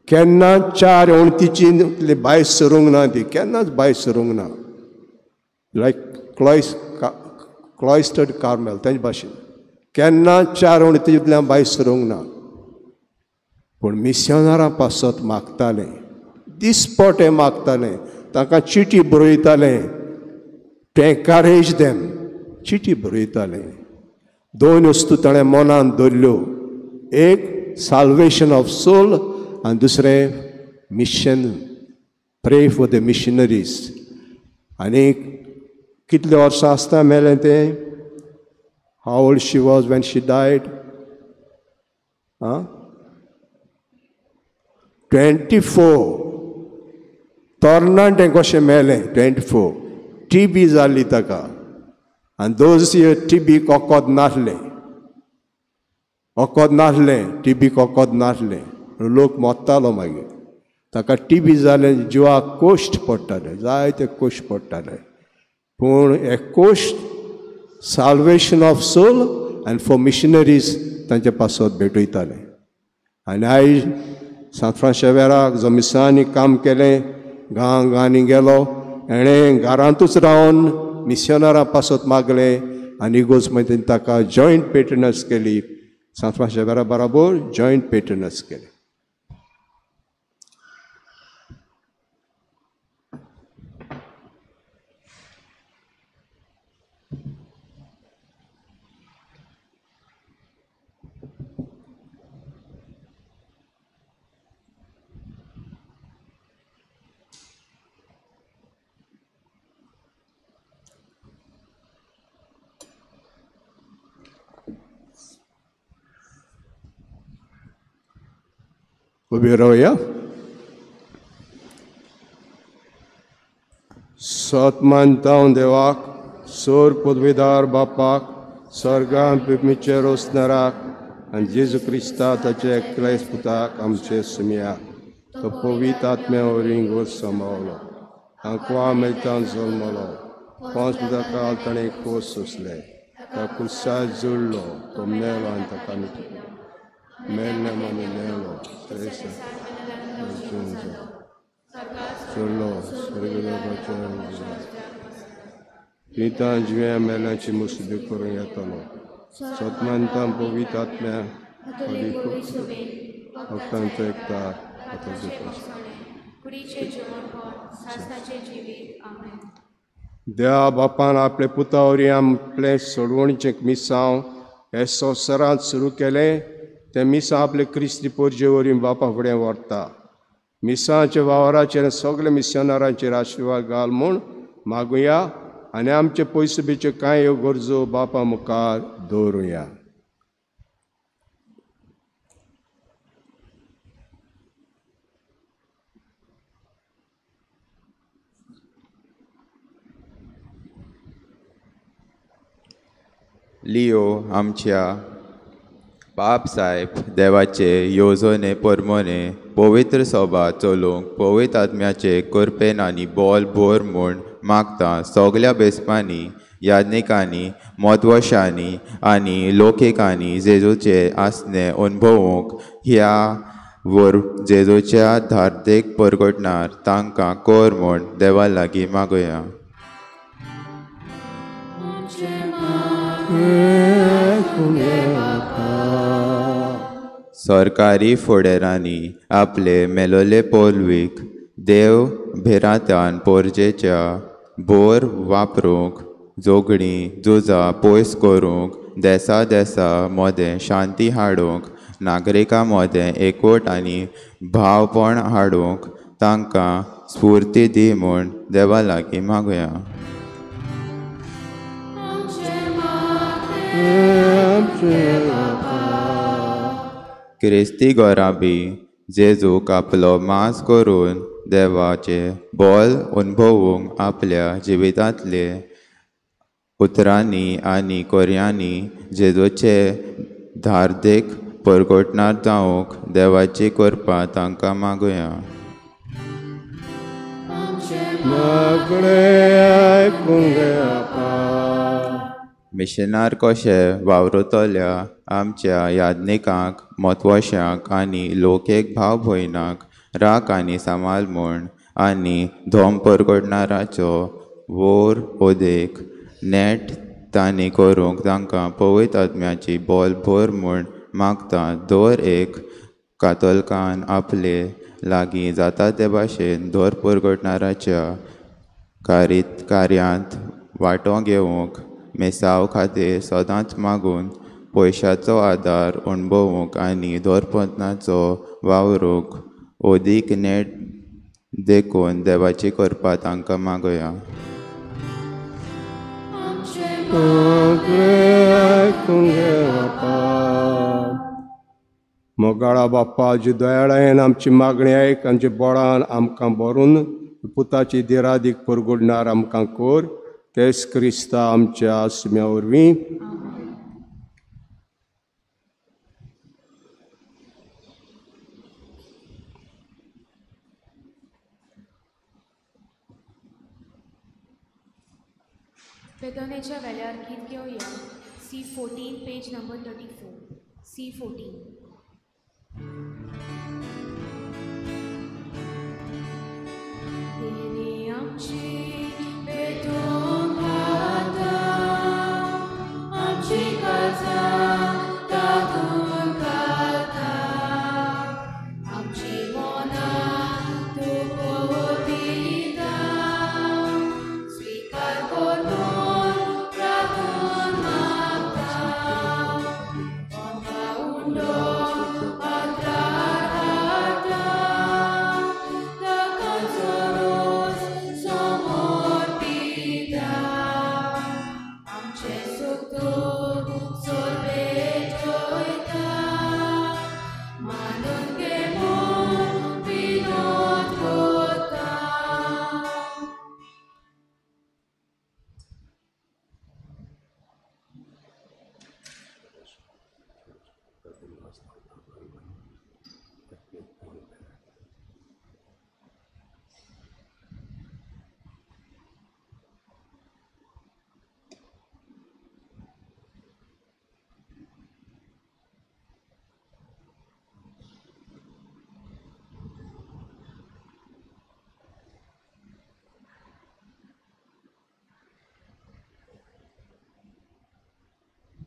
केन्ना चार वणटीची बायल सरूंक ना, ती केन्नाच बायल सरूंक ना. लायक क्लॉयस्टर्ड कार्मेल तेंचे भाशेन केन्ना चार वणटींतल्यान बायल सरूंक ना. पूण मिशनरां पासत मागतालें, दिसपटे मागतालें, तांकां चिटी बरयतालें, टू एनकरेज देम चिटी बरयतालें. दोन वस्तू ताणें मनान दवरल्यो, एक साल्वेशन ऑफ सोल आनी दुसरें mission, pray for the missionaries. आनी कितले वर्सां आसता मेलें तें? How old she was when she died? आं, 24. तरणाटें कशें मेलें? 24. टीबी जाल्ली ताका आनी those year टीबीक वखद नासलें, वखद नासलें, टीबीक वखद नासलें. लोक मरतालो मागीर. ताका टीबी जालें, जिवाक कोश्ट पडटाले, जायते कोश्ट पडटाले. पूण एक कोश्ट salvation of soul आनी फॉर मिशनरीज तांचे पासत भेटयताले. आनी आयज सांत फ्रांस शेवेराक जो मिसांनी काम केलें, गांव गांवांनी गेलो, हेणें घरांतूच रावन मिशनरां पासत मागलें आनी इगोर्ज मागीर ताका जॉयंट पेट्रनस केली. सांत फ्रांस शेवेरा बराबर जॉयंट पेट्रनस केली. उबे रावया. सत मानता देवाक, सोर पदवीदार बापाक, स्वर्गान पिपमीचे रोसनराक आनी जेजू क्रिस्ता ताचे एकलेच पुताक आमचे सुमयाक, तो पवित्र आत्म्या वरवीं गोर सांबाळलो, आंकवा मेळटा जल्मलो, 5 काल ताणें कोस सोंसले, ताका कुर्सार जोडलो, तो मेलो आनी ताका मेल्ले मनी मेलो, चडलो पिता जिव्या मेल्याची मुसुदी करून येतलो. सतमानता पवित्र आत्म्या भक्तांचो एकता. देवा बापान आपले पुता वरवीं आपलें सोडवणीचें मिसांव हे संवसारांत सुरू केलें. तें मिसांव आपले क्रिस्ती पोरजे वरवीं बापा फुडें व्हरता. मिसांच्या वावराचेर सगळे मिशनरांचेर आशिर्वाद घाल म्हूण मागुया आनी आमचे पयशे बिच्यो कांय ह्यो गरजो बापा मुखार दवरुया.
लियो आमच्या बाप साहेब देवाचे येवजणे परमोने पवित्र सभा चलोवंक पवित्र आत्म्याचे कृपेन आनी बोल भोर म्हूण मागता. सगल्या बेस्पांनी याज्ञिकांनी म्हत्वशांनी आनी लोकेकांनी जेजूचे आसणे अणभवूंक ह्या वर जेजूच्या धार्देक परगटणार तांकां कर म्हूण देवा लागीं मागुया. सरकारी फुडारांनी आपले मेलोले पोलवीक देव भिरांतान पोरजेच्या बोर वापरूंक जोगणीं झुजां पयस करूंक देसा देसा मदें शांती हाडूंक नागरिकां मदें एकवट आनी भावपण हाडूंक तांकां स्फुर्ती दी म्हूण देवा लागीं मागुया. क्रिस्ती गोराबी जेजूक आपलो मांस करून देवाचे बोल अणभवूंक आपल्या जिवितांतले उतरांनी आनी कोर्यांनी जेजूचे धार्देक परगटणार जावंक देवाची कृपा तांकां मागुया. मिशनार कशे वावरतल्या आमच्या याज्ञिकांक म्हत्वशांक आनी लोकेक भाव भयणांक राख आनी सांबाळ म्हूण आनी धोम परगटणाराचो वोर ओदेक नेट तांणी करूंक तांकां पवित्र आत्म्याची बोल भर म्हूण मागता. दर एक कातोलकान आपले लागीं जाता ते भाशेन धर परगटणाराच्या कार्यांत वांटो घेवंक मिसांव खातीर सदांच मागून पयशाचो आदार अणभवूंक आनी धोरपणाचो वावरूंक अदीक नेट देखून देवाची कृपा तांकां मागुया.
मोगाळा बाप्पा जी दयाळायेन आमची मागणी आयक, आमच्या बोळान आमकां भरून पुताची दिरादीक परगुडणार आमकां कोर तेस क्रिस्ता आमच्या आसम्या वरवीं.
वेदनेच्या वेल्यार गीत घेवया. C14 page number 34. C14. देणे आमची पेटोवंक खाता, आमची कथा तातूंत खाता, आमची मनां तूं पळयता, स्विकार करून राखून मागता, आमकां उंडो आदार हाडटा, लोकांचो रोस समोर पिता, आमचें सूख तूं सोरपेटयता, मानून घे म्हूण विनोद करता.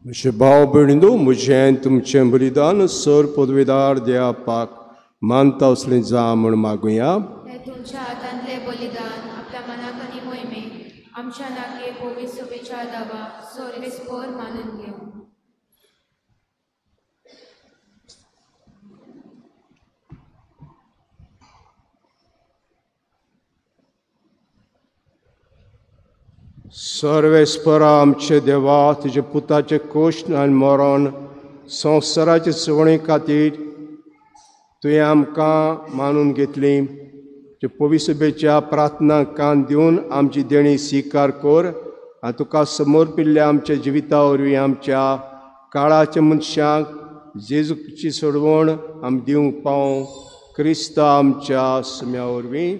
म्हजे भाव भयणींनो, म्हजें तुमचें बलिदान सर पदवीदार देवाक मानता असलें जा म्हूण मागुया.
हें तुमच्या हातांतलें बलिदान आपल्या मनाक आनी मोहिमेक आमच्या नाके पवित्र सभेच्या दावा सोरवेस्पर मानून घेवं.
सर्वेस्परा आमचे देवा, तुजे पुताचे कोश्ण आनी मरण संवसाराचे सवणी खातीर तुवें आमकां मानून घेतली. तुजे पविसभेच्या प्रार्थना कान दिवन आमची देणी स्विकार कर आनी तुका समर्पिल्ल्या आमच्या जिविता वरवीं आमच्या काळाच्या मनशांक जेजूची सोडवण आमी दिवंक पावूं. क्रिस्ता आमच्या सुम्या वरवीं.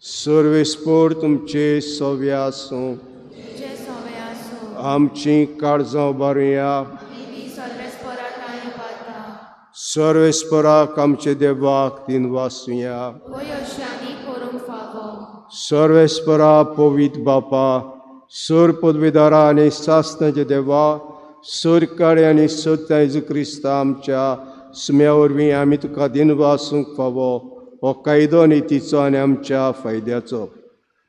सर्वेस्पोर तुमचे सव्या आसूं. आमची काळजां उबारुया. सर्वेस्पराक आमचे देवाक तीन वासुया. सर्वेस्परा पवित्र बापा, सोर पदवीदारा आनी सासनाचे देवा, सोरकाडे आनी सत्य जेजू क्रिस्ता आमच्या सुम्या वरवीं आमी तुका दिनवासूंक फावो हो कायदो नितीचो आनी आमच्या फायद्याचो.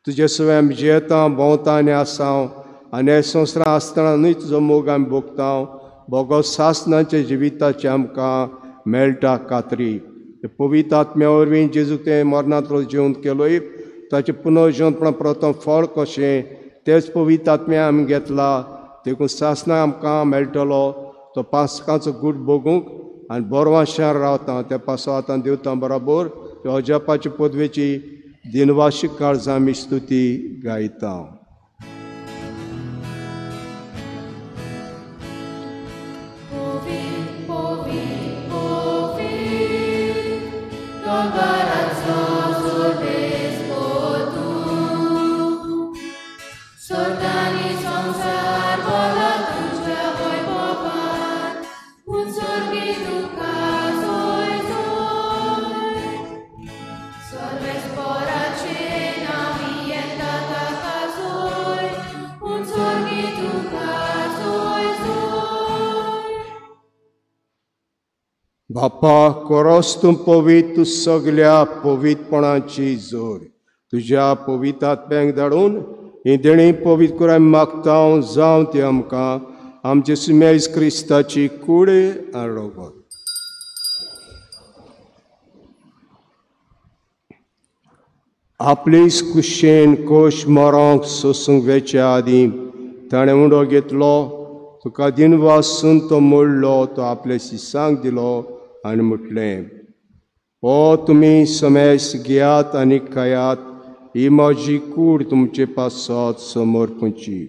तुजे सवें आमी जियेता, भोंवता आनी आसाव आनी हे संवसारांत आसतना न्हय तुजो मोग आमी भोगता. भोगो सासनाच्या जिविताचें आमकां मेळटा खात्री. पवित्र आत्म्या वरवीं जेजू तें मरणांतलो जिवंत केलोय, ताचें पुनर्जिवंतपण प्रथम फळ कशें तेच पवित्र आत्म्या आमी घेतला. देखून सासना आमकां मेळटलो तो पासकांचो गूट भोगूंक आनी बरवाशार रावता. त्या पासो आतां देवता बराबर अजापाचे पदवेची दिनवाशी काळजां आमी स्तुती गायता. बापा, कोरोस तूं पवित्र, तूं सगल्या पवित्रपणाची जोड. तुज्या पवित्र आत्म्यांक धाडून ही देणी पवित्र करून आमी मागता. जावं ती आमकां आमचे सुमेज क्रिस्ताची कूड आनी रगत. आपली कुशेन कोश मरोंक सोसूंक वेच्या आदीं ताणें उंडो घेतलो, तुका दिनवासून तो मोडलो, तो आपल्या शिसांक दिलो आनी म्हटलें, हो तुमी समेस घेयात आनी खायात, ही म्हजी कूड तुमचे पासत समर्पणची.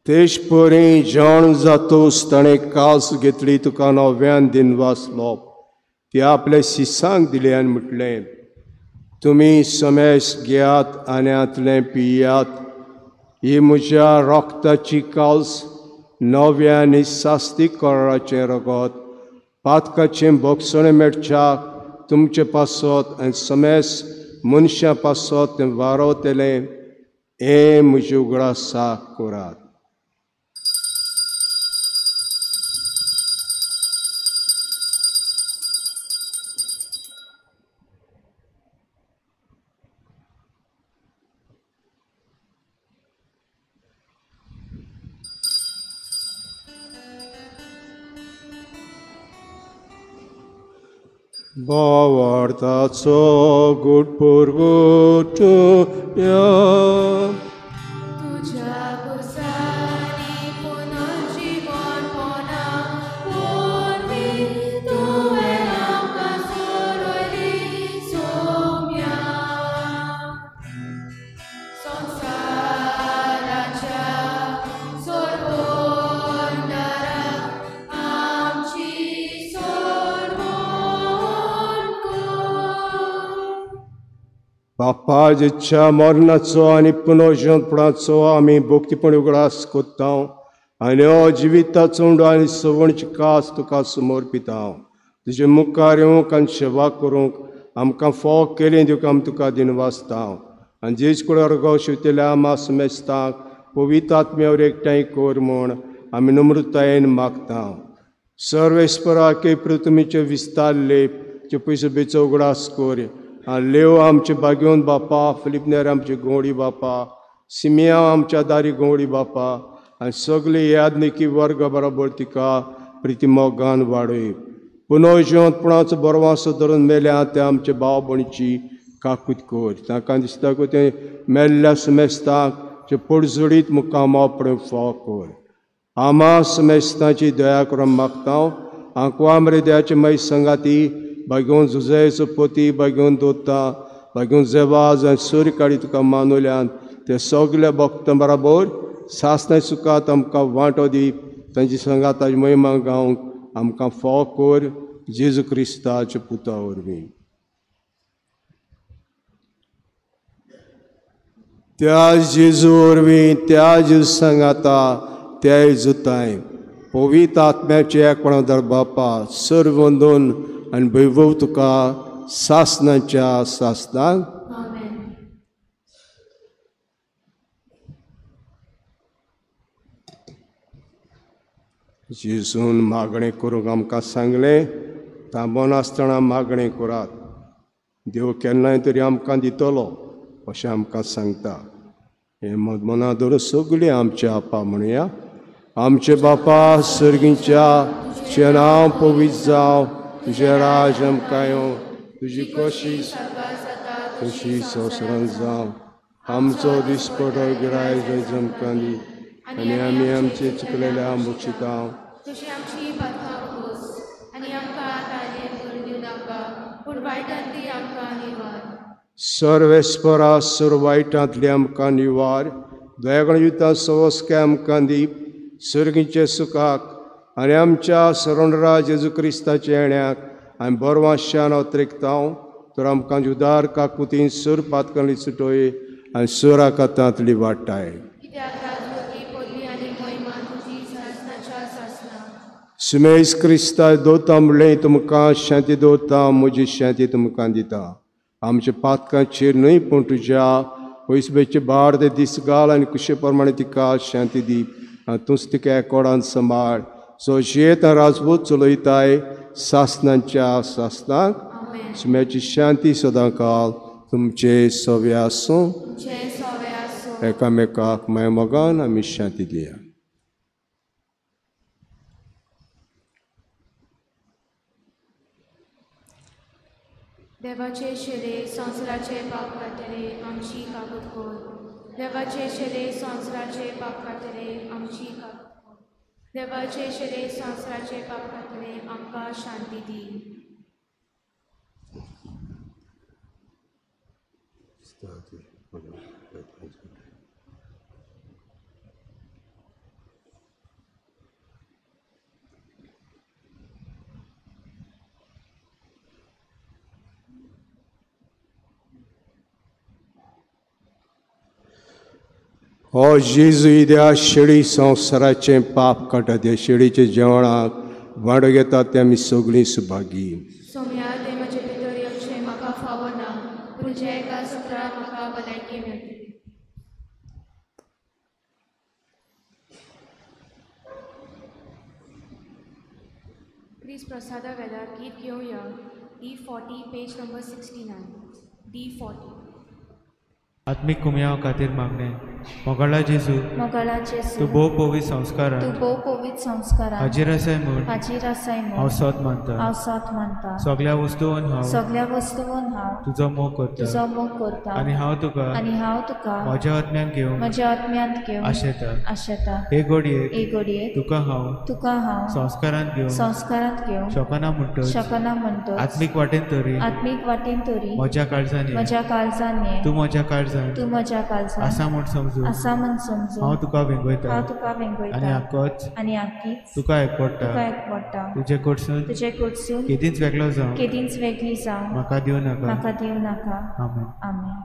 तेश परी जाण जातोस ताणें कास घेतली, तुका नव्यान दिनवासलो, ती आपल्या शिसांक दिली आनी म्हटलें, तुमी समेस घेयात आनी हांतलें पियात, ही म्हज्या रक्ताची कास, नव्या आनी सास्ती कराराचें रगत, पातकाचें भोगसणें मेळच्याक तुमचे पासत आनी समेस मनशां पासत तें वारवतलें. हें म्हजे उगडासाक करात. भावार्थाचो गूट पुरगुटुया.
तुज्या पुरसांनी पुनर्जीवनपणा वरवीं तुवें आमकां सोडयली सोम्या. संवसाराच्या सोडवणदारा आमची सोडवण कर.
बापा, जेच्या मरणाचो आनी पुनर्जिवंतपणाचो आमी भक्तीपण उगडास कोत्ता आनी हो जिविताचो उंडो आनी सवणची कास तुका समर्पिता. तुजे मुखार येवंक आनी सेवा करूंक आमकां फोव केली दिवंक आमी तुका दिनवासता. आनी जेज कुळार गो शिवतल्या आमा समेस्तांक पवित्र आत्म्यावर एकठांय कर म्हूण आमी नम्रतायेन मागता. सर्वेस्पराके पृथ्वीचे विस्तारले चे पयसो बेचो उगडास कोर आनी लेव आमचे बागेवन बापा, फिलिपनेर आमचे गोंडी बापा, सिमिया आमच्या दारी गोंडी बापा आनी सगळे यादनिकी वर्ग बरोबर तिका प्रितिमोगान वाडय. पुनव जिवंतपणाचो बरवासो धरून मेल्या ते आमचे भाव भयणीची काकूत कोर. तांकां दिसता की ते मेल्ल्या सुमेस्ताक जे पडजडीत मुकामा प्रेम फाव कोर. आमा सुमेस्ताची दया करून मागता. आंकवा मरे दयाचे मागीर संगाती बागेवन जुजयाचो पोती बागेवन दोता बागेवन जेवाज आनी सूर्य काडी तुका मानुल्यान ते सगल्या भक्तां बराबर सासणां सुखात आमकां वांटो दी. तांची संगात ताजी महिमा गावंक आमकां फाव कोर जेजू क्रिस्ताच्या पुता वरवीं. त्या जेजू वरवीं, त्या जेजू सांगाता, त्या जेजूताय पवित्र आत्म्याचे एकपणा दर बापा सर्व वंदून आनी वैभव तुका सासणाच्या सासणाक. जेजून मागणें करूंक आमकां सांगलें, थांबोन आसतना मागणें करात, देव केन्नाय तरी आमकां दितलो अशें आमकां सांगता. हें मना धरून सगळीं आमचे आपा म्हणया. आमचे बापा सर्गीच्या, तुजें नांव पवित्र जावं, तुजें राज आमकां येवं, तुजी कशी तशी संवसारांत जावं. आमचो दिसपटो गिराय जायज आमकां दी आनी आमी आमचे चुकलेल्या मुक्षिता.
तुजी आमची पातकां खोस आनी आमकां ताणें करून दिवं नाका, पूण वायटांतली आमकां निवार.
सर्वेस्परा सर्व वायटांतली आमकां निवार. दयागण युता सवस्के आमकां दी सर्गीचे सुखाक आनी आमच्या सरणरा जेजू क्रिस्ताच्या येण्याक आनी बरवाशान अत्रेकता तर आमकां जुदार काकुतीन सुर पातकांली सुटोय आनी सुराकातांतली वाडटाय. सुमेश क्रिस्ता दोता म्हणलें तुमकां शांती दवरता, म्हजी शांती तुमकां दिता. आमच्या पातकांचेर न्हय पूण तुज्या पयसबेचे बार ते दीस घाल आनी कुशे प्रमाणे तिका शांती दी आनी तूंच तिका एकोडान सांबाळ. सो जियेत राजबूत चलयताय सासणाच्या सासणाक. सुम्याची शांती सदां काल तुमचे सवे आसूं. एकामेकाक माय मोगान आमी शांती दिया.
देवाचे शेरे संवसाराचे पाप काडटले आमची कागद कोर. देवाचे शेरे संवसाराचे पाप काडटले आमची कागद कोर. देवाचे शेरे संवसाराचे पाप काडटले आमकां शांती दी.
हो जेजू त्या शेळी संवसाराचें पाप काडटा, त्या शेळीच्या जेवणाक वांटो घेता ते आमी सगळीं सुभागी.
सोम्या तें म्हजे भितर येवचें म्हाका फावना, पूण जे एका सत्राक म्हाका भलायकी मेळटली. प्लीज प्रसादा वेळार गीत घेवया. D40 page number 69. D40.
आत्मीक कुमयाव खातीर मागणें. मोगाळा जेजू,
मोगाळा जेजू,
तूं भोव पवित्र संस्कारान,
तूं भोव पवित्र संस्कारान
हाजीर आसाय म्हूण,
हाजीर आसाय म्हूण
हांव सोद मानता,
हांव सोद मानता.
सगळ्या वस्तून हांव,
सगळ्या वस्तून हांव
तुजो मोग करता,
तुजो मोग करता.
आनी हांव तुका,
आनी हांव तुका
म्हज्या आत्म्यान घेवन,
म्हज्या आत्म्यांत घेवन
आशेता,
आशेता.
हे घडयेक,
हे घडयेक
तुका हांव,
तुका हांव
संस्कारांत घेवन,
संस्कारांत घेवन
शकना म्हणटच,
शकना म्हणटच
आत्मीक वाटेन तरी,
आत्मीक वाटेन तरी
म्हज्या काळजान,
म्हज्या काळजान
तूं म्हज्या काळजान,
तूं म्हज्या काळजान
आसा म्हूण समजून,
आसा म्हूण समजून
हांव तुका वेंगयता,
हांव तुका वेंगयता.
आनी आकोच,
आनी आकीच
तुका एकवडटा,
तुका एकवडटा.
तुजे कडसून,
तुजे कडसून
केदींच वेगळो जावं,
केदींच वेगळी जावं
म्हाका दिवं नाका,
म्हाका दिवं नाका.
आमेन.
आमेन.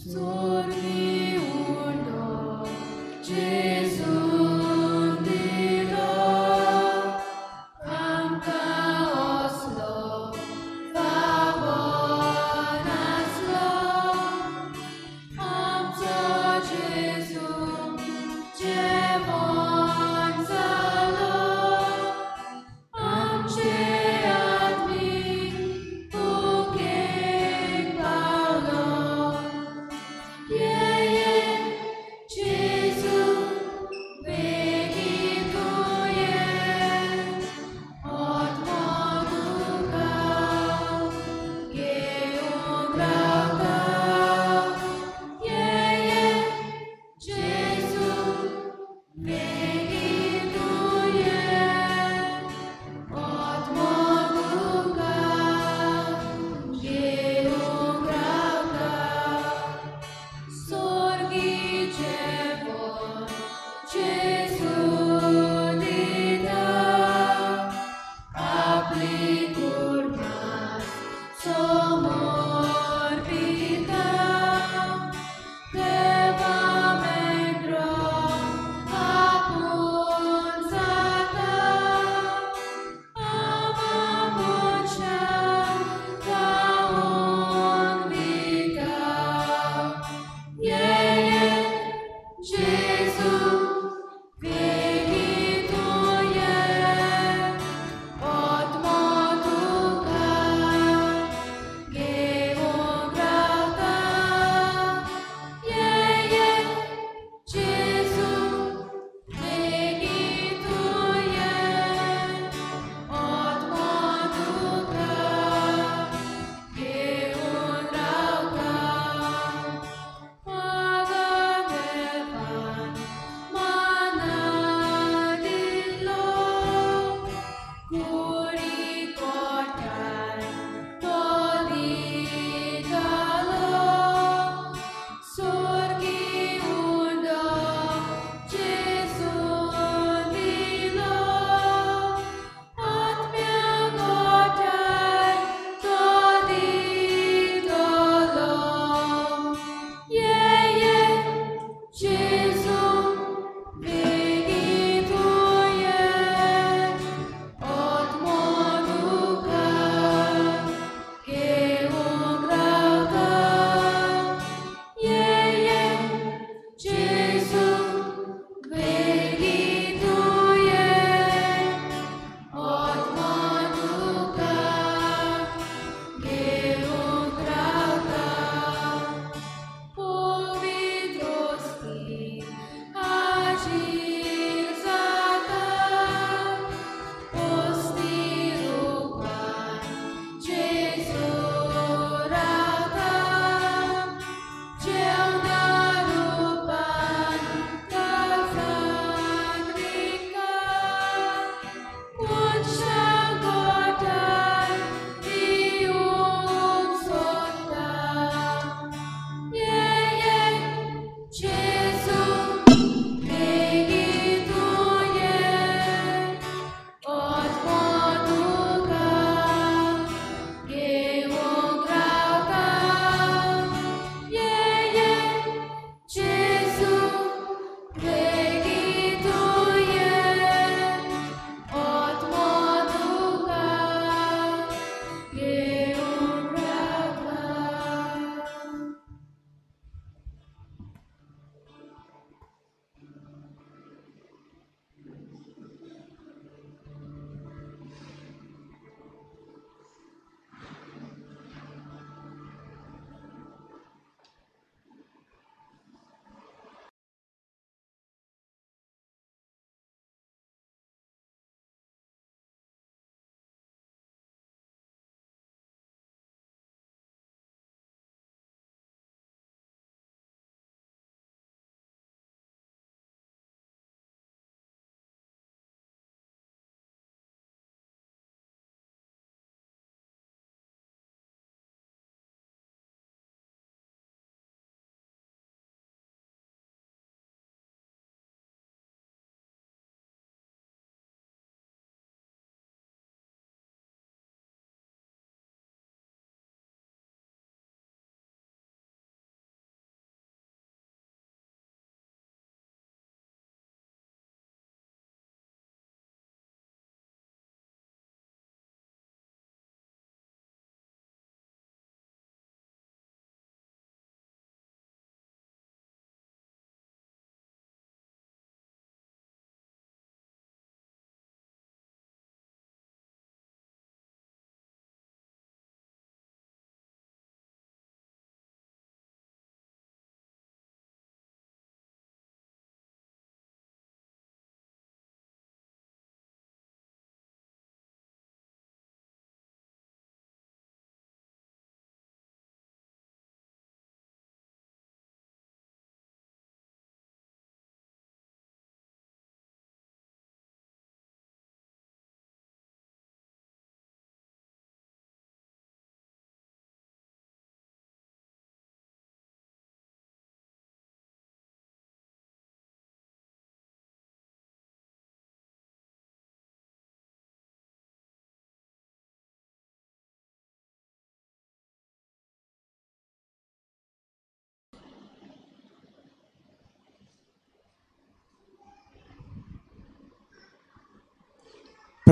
Sorbi uno Gesù dilo, amca oslo favonaslo, amco Gesù Gemonzalo, amce admi Uke Paulo. Yeah.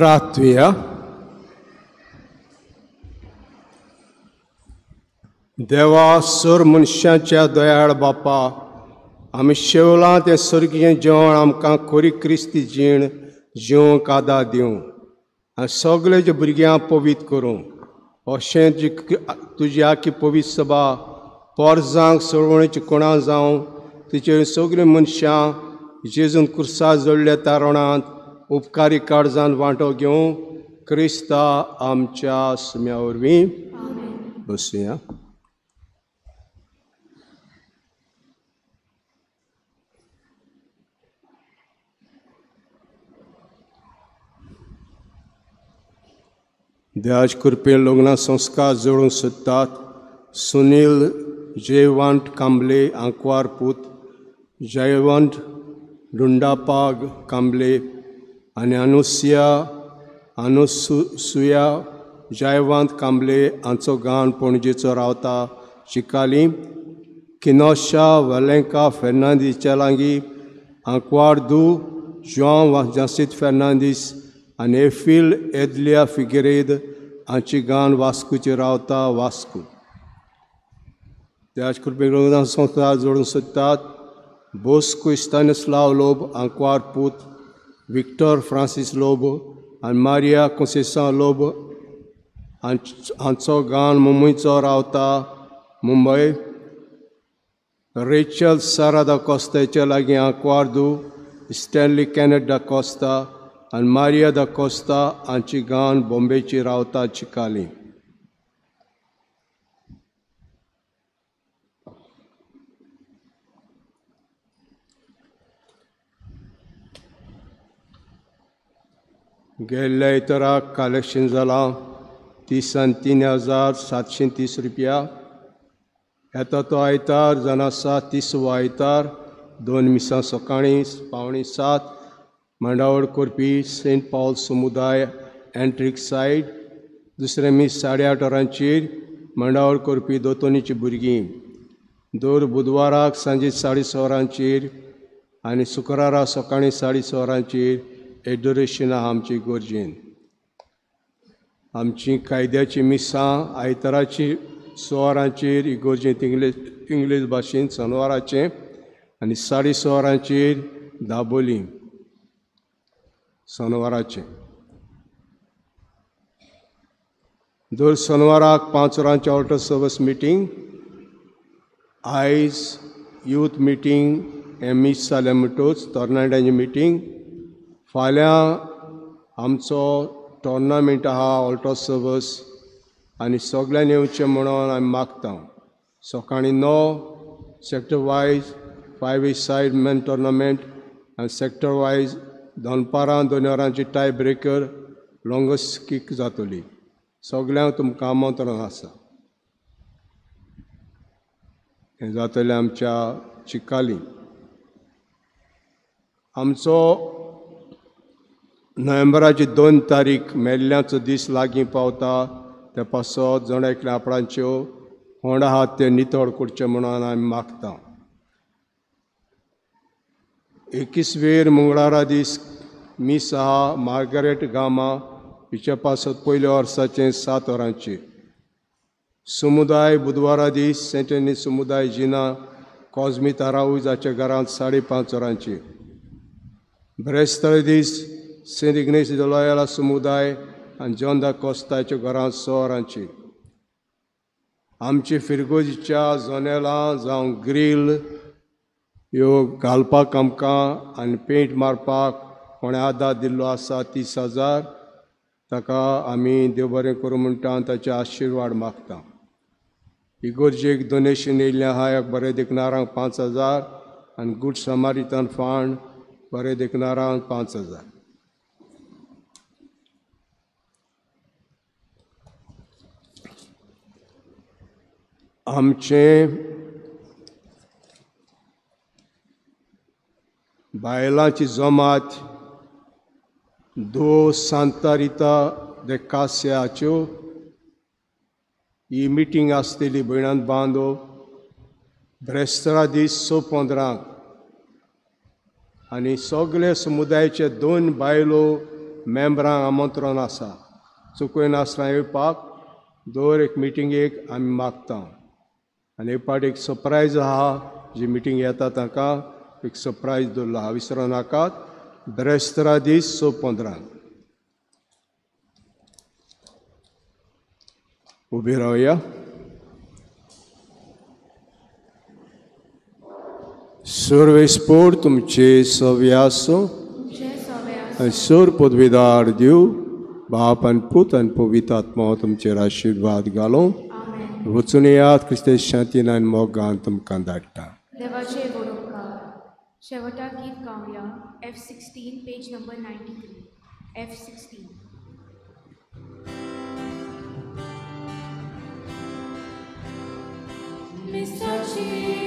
प्रार्थुया. देवा सोर मनशाच्या दयाळ बापा, आमी शेवलां तें स्वर्गीय जेवण आमकां खोरी क्रिस्ती जीण जिवंक आदार दिवं आनी सगळे जे भुरग्यांक पवित्र करूं अशें तुजी आखी पवित्र सभा पोरजांक सोडवणेची कोणा जावं तिचेर सगळीं मनशां जेजून कुर्सा जोडल्या तारणांत उपकारी काळजान वांटो घेवं क्रिस्ता आमच्या सुम्या वरवीं. बसुया. देवाचे कृपेन लग्न संस्कार जोडूंक सोदतात सुनील जयवंत कांबले आंकवार पूत जयवंत डुंडापाग कांबले आनी अनुसुया अनुसुया जयवंत कांबले हांचो गांव पणजेचो रावता चिकाली. किनोशा वलेंका फेर्नांदीसच्या लागीं आंकवार दू जुआंव जासीत फेर्नांदीस आनी एफिल एदलिया फिगरेद हांची गान वास्कोची रावता वास्को. त्याच कृपेन लग्न संस्कार जोडूंक सोदतात बोस्को स्तानिस्लाव लोब आंकवार पूत विक्टर फ्रांसीस लोब आनी मारिया कोंसेसांव लोब हांचो गान मुंबयचो रावता मुंबय. रेचल सारा दा कोस्ताच्या लागीं आंकवार दू स्टॅनली कॅनट दा कोस्ता आनी मारिया दा कोस्ता हांची गान बॉम्बेची रावता चिकाली. गेल्ल्या इतराक कलेक्शन जालां 33,730 रुपया. येता तो आयतार जावन आसा 30वो आयतार 2 मिसां सकाळीं 6:45 मांडावळ करपी सेंट पावल समुदाय एंट्रीक सायड. दुसरें मीस 8:30 वरांचेर मांडावळ करपी दोतोनीची भुरगीं. दर बुधवाराक सांजे 6:30 वरांचेर आनी शुक्रारा सकाळीं 6:30 वरांचेर एडोरेशन आहा आमची गरजेन. आमची कायद्याची मिसां आयताराची 6 वरांचेर इगोर्जेंत इंग्लीश भाशेन सनवाराचें आनी 6:30 वरांचेर दाबोली सनवाराचें. दर सनवाराक 5 वरांचें ऑल्टर सर्वीस मिटींग. आयज यूथ मिटींग हें मीस जालें म्हणटूच तरणाट्यांची मिटींग. फाल्यां आमचो टोर्नामेंट आहा ऑल्टर सर्वीस आनी सगळ्यांनी येवचें म्हणून आमी मागता. सकाळीं 9 sector wise 5 a side men tournament आनी सेक्टर वायज दनपारां 2 वरांची टाय ब्रेकर लॉंगस्ट कीक जातली. सगळ्यांक तुमकां आमंत्रण आसा. हें जातलें आमच्या चिकाली. आमचो नोव्हेंबराची 2 तारीख मेल्ल्याचो दीस लागीं पावता त्या पासत जण एकल्या आपणाच्यो होंड आहात ते नितळ करचे म्हणून आमी मागता. 21 वेर मंगळारा दीस मीस आहा मार्गरेट गामा हिच्या पासत पयल्या वर्साचें 7 वरांचेर. समुदाय बुधवारा दीस सेंट एनी समुदाय जिना कॉजमी आराऊजाच्या घरांत 5:30 वरांचेर. ब्रेस्तार दीस सेंट इग्नेस the Loyola समुदाय आनी जॉन दा कोस्ताच्या घरांत 6 वरांचेर. आमची फिरगोजीच्या जनेलां जावं ग्रील ह्यो घालपाक आमकां आनी पेंट मारपाक कोणें आदार दिल्लो आसा 30,000 ताका आमी देव बरें करूं म्हणटा आनी ताचे आशिर्वाद मागता. इगोर्जेक डोनेशन येयल्लें आहा एक बरें देखणारांक 5,000 आनी गूड समारिटन फंड बरें देखणारांक 5,000. आमचें बायलांची जमात दो सांता रिता दे कास्याच्यो ही मिटींग आसतली भयणान बांदो ब्रेस्तारा दीस 6:15 आनी सगळे समुदायाचे 2 बायलो मेंबरांक आमंत्रण आसा. चुकून नासतना येवपाक दर एक मिटिंगेक आमी मागता. आनी एक फावट एक सरप्रायज आहा, जी मिटींग येता तांकां एक सरप्रायज दवरला आहा, विसरो नाकात. बिरेस्तारा दीस 6:15. उबी रावया. सर्वेस्पोर तुमचे सवे आसूं आनी सोर पदवीदार दिव बाप आनी पूत आनी पवित्र आत्मा तुमचेर आशिर्वाद घालूं. वचून येयात क्रिस्ती शांतीन आनी मोगान तुमकां धाडटा.
देवाचे बरोबकार. शेवटाक गीत गावया F16 page number 93. F16. मिसाची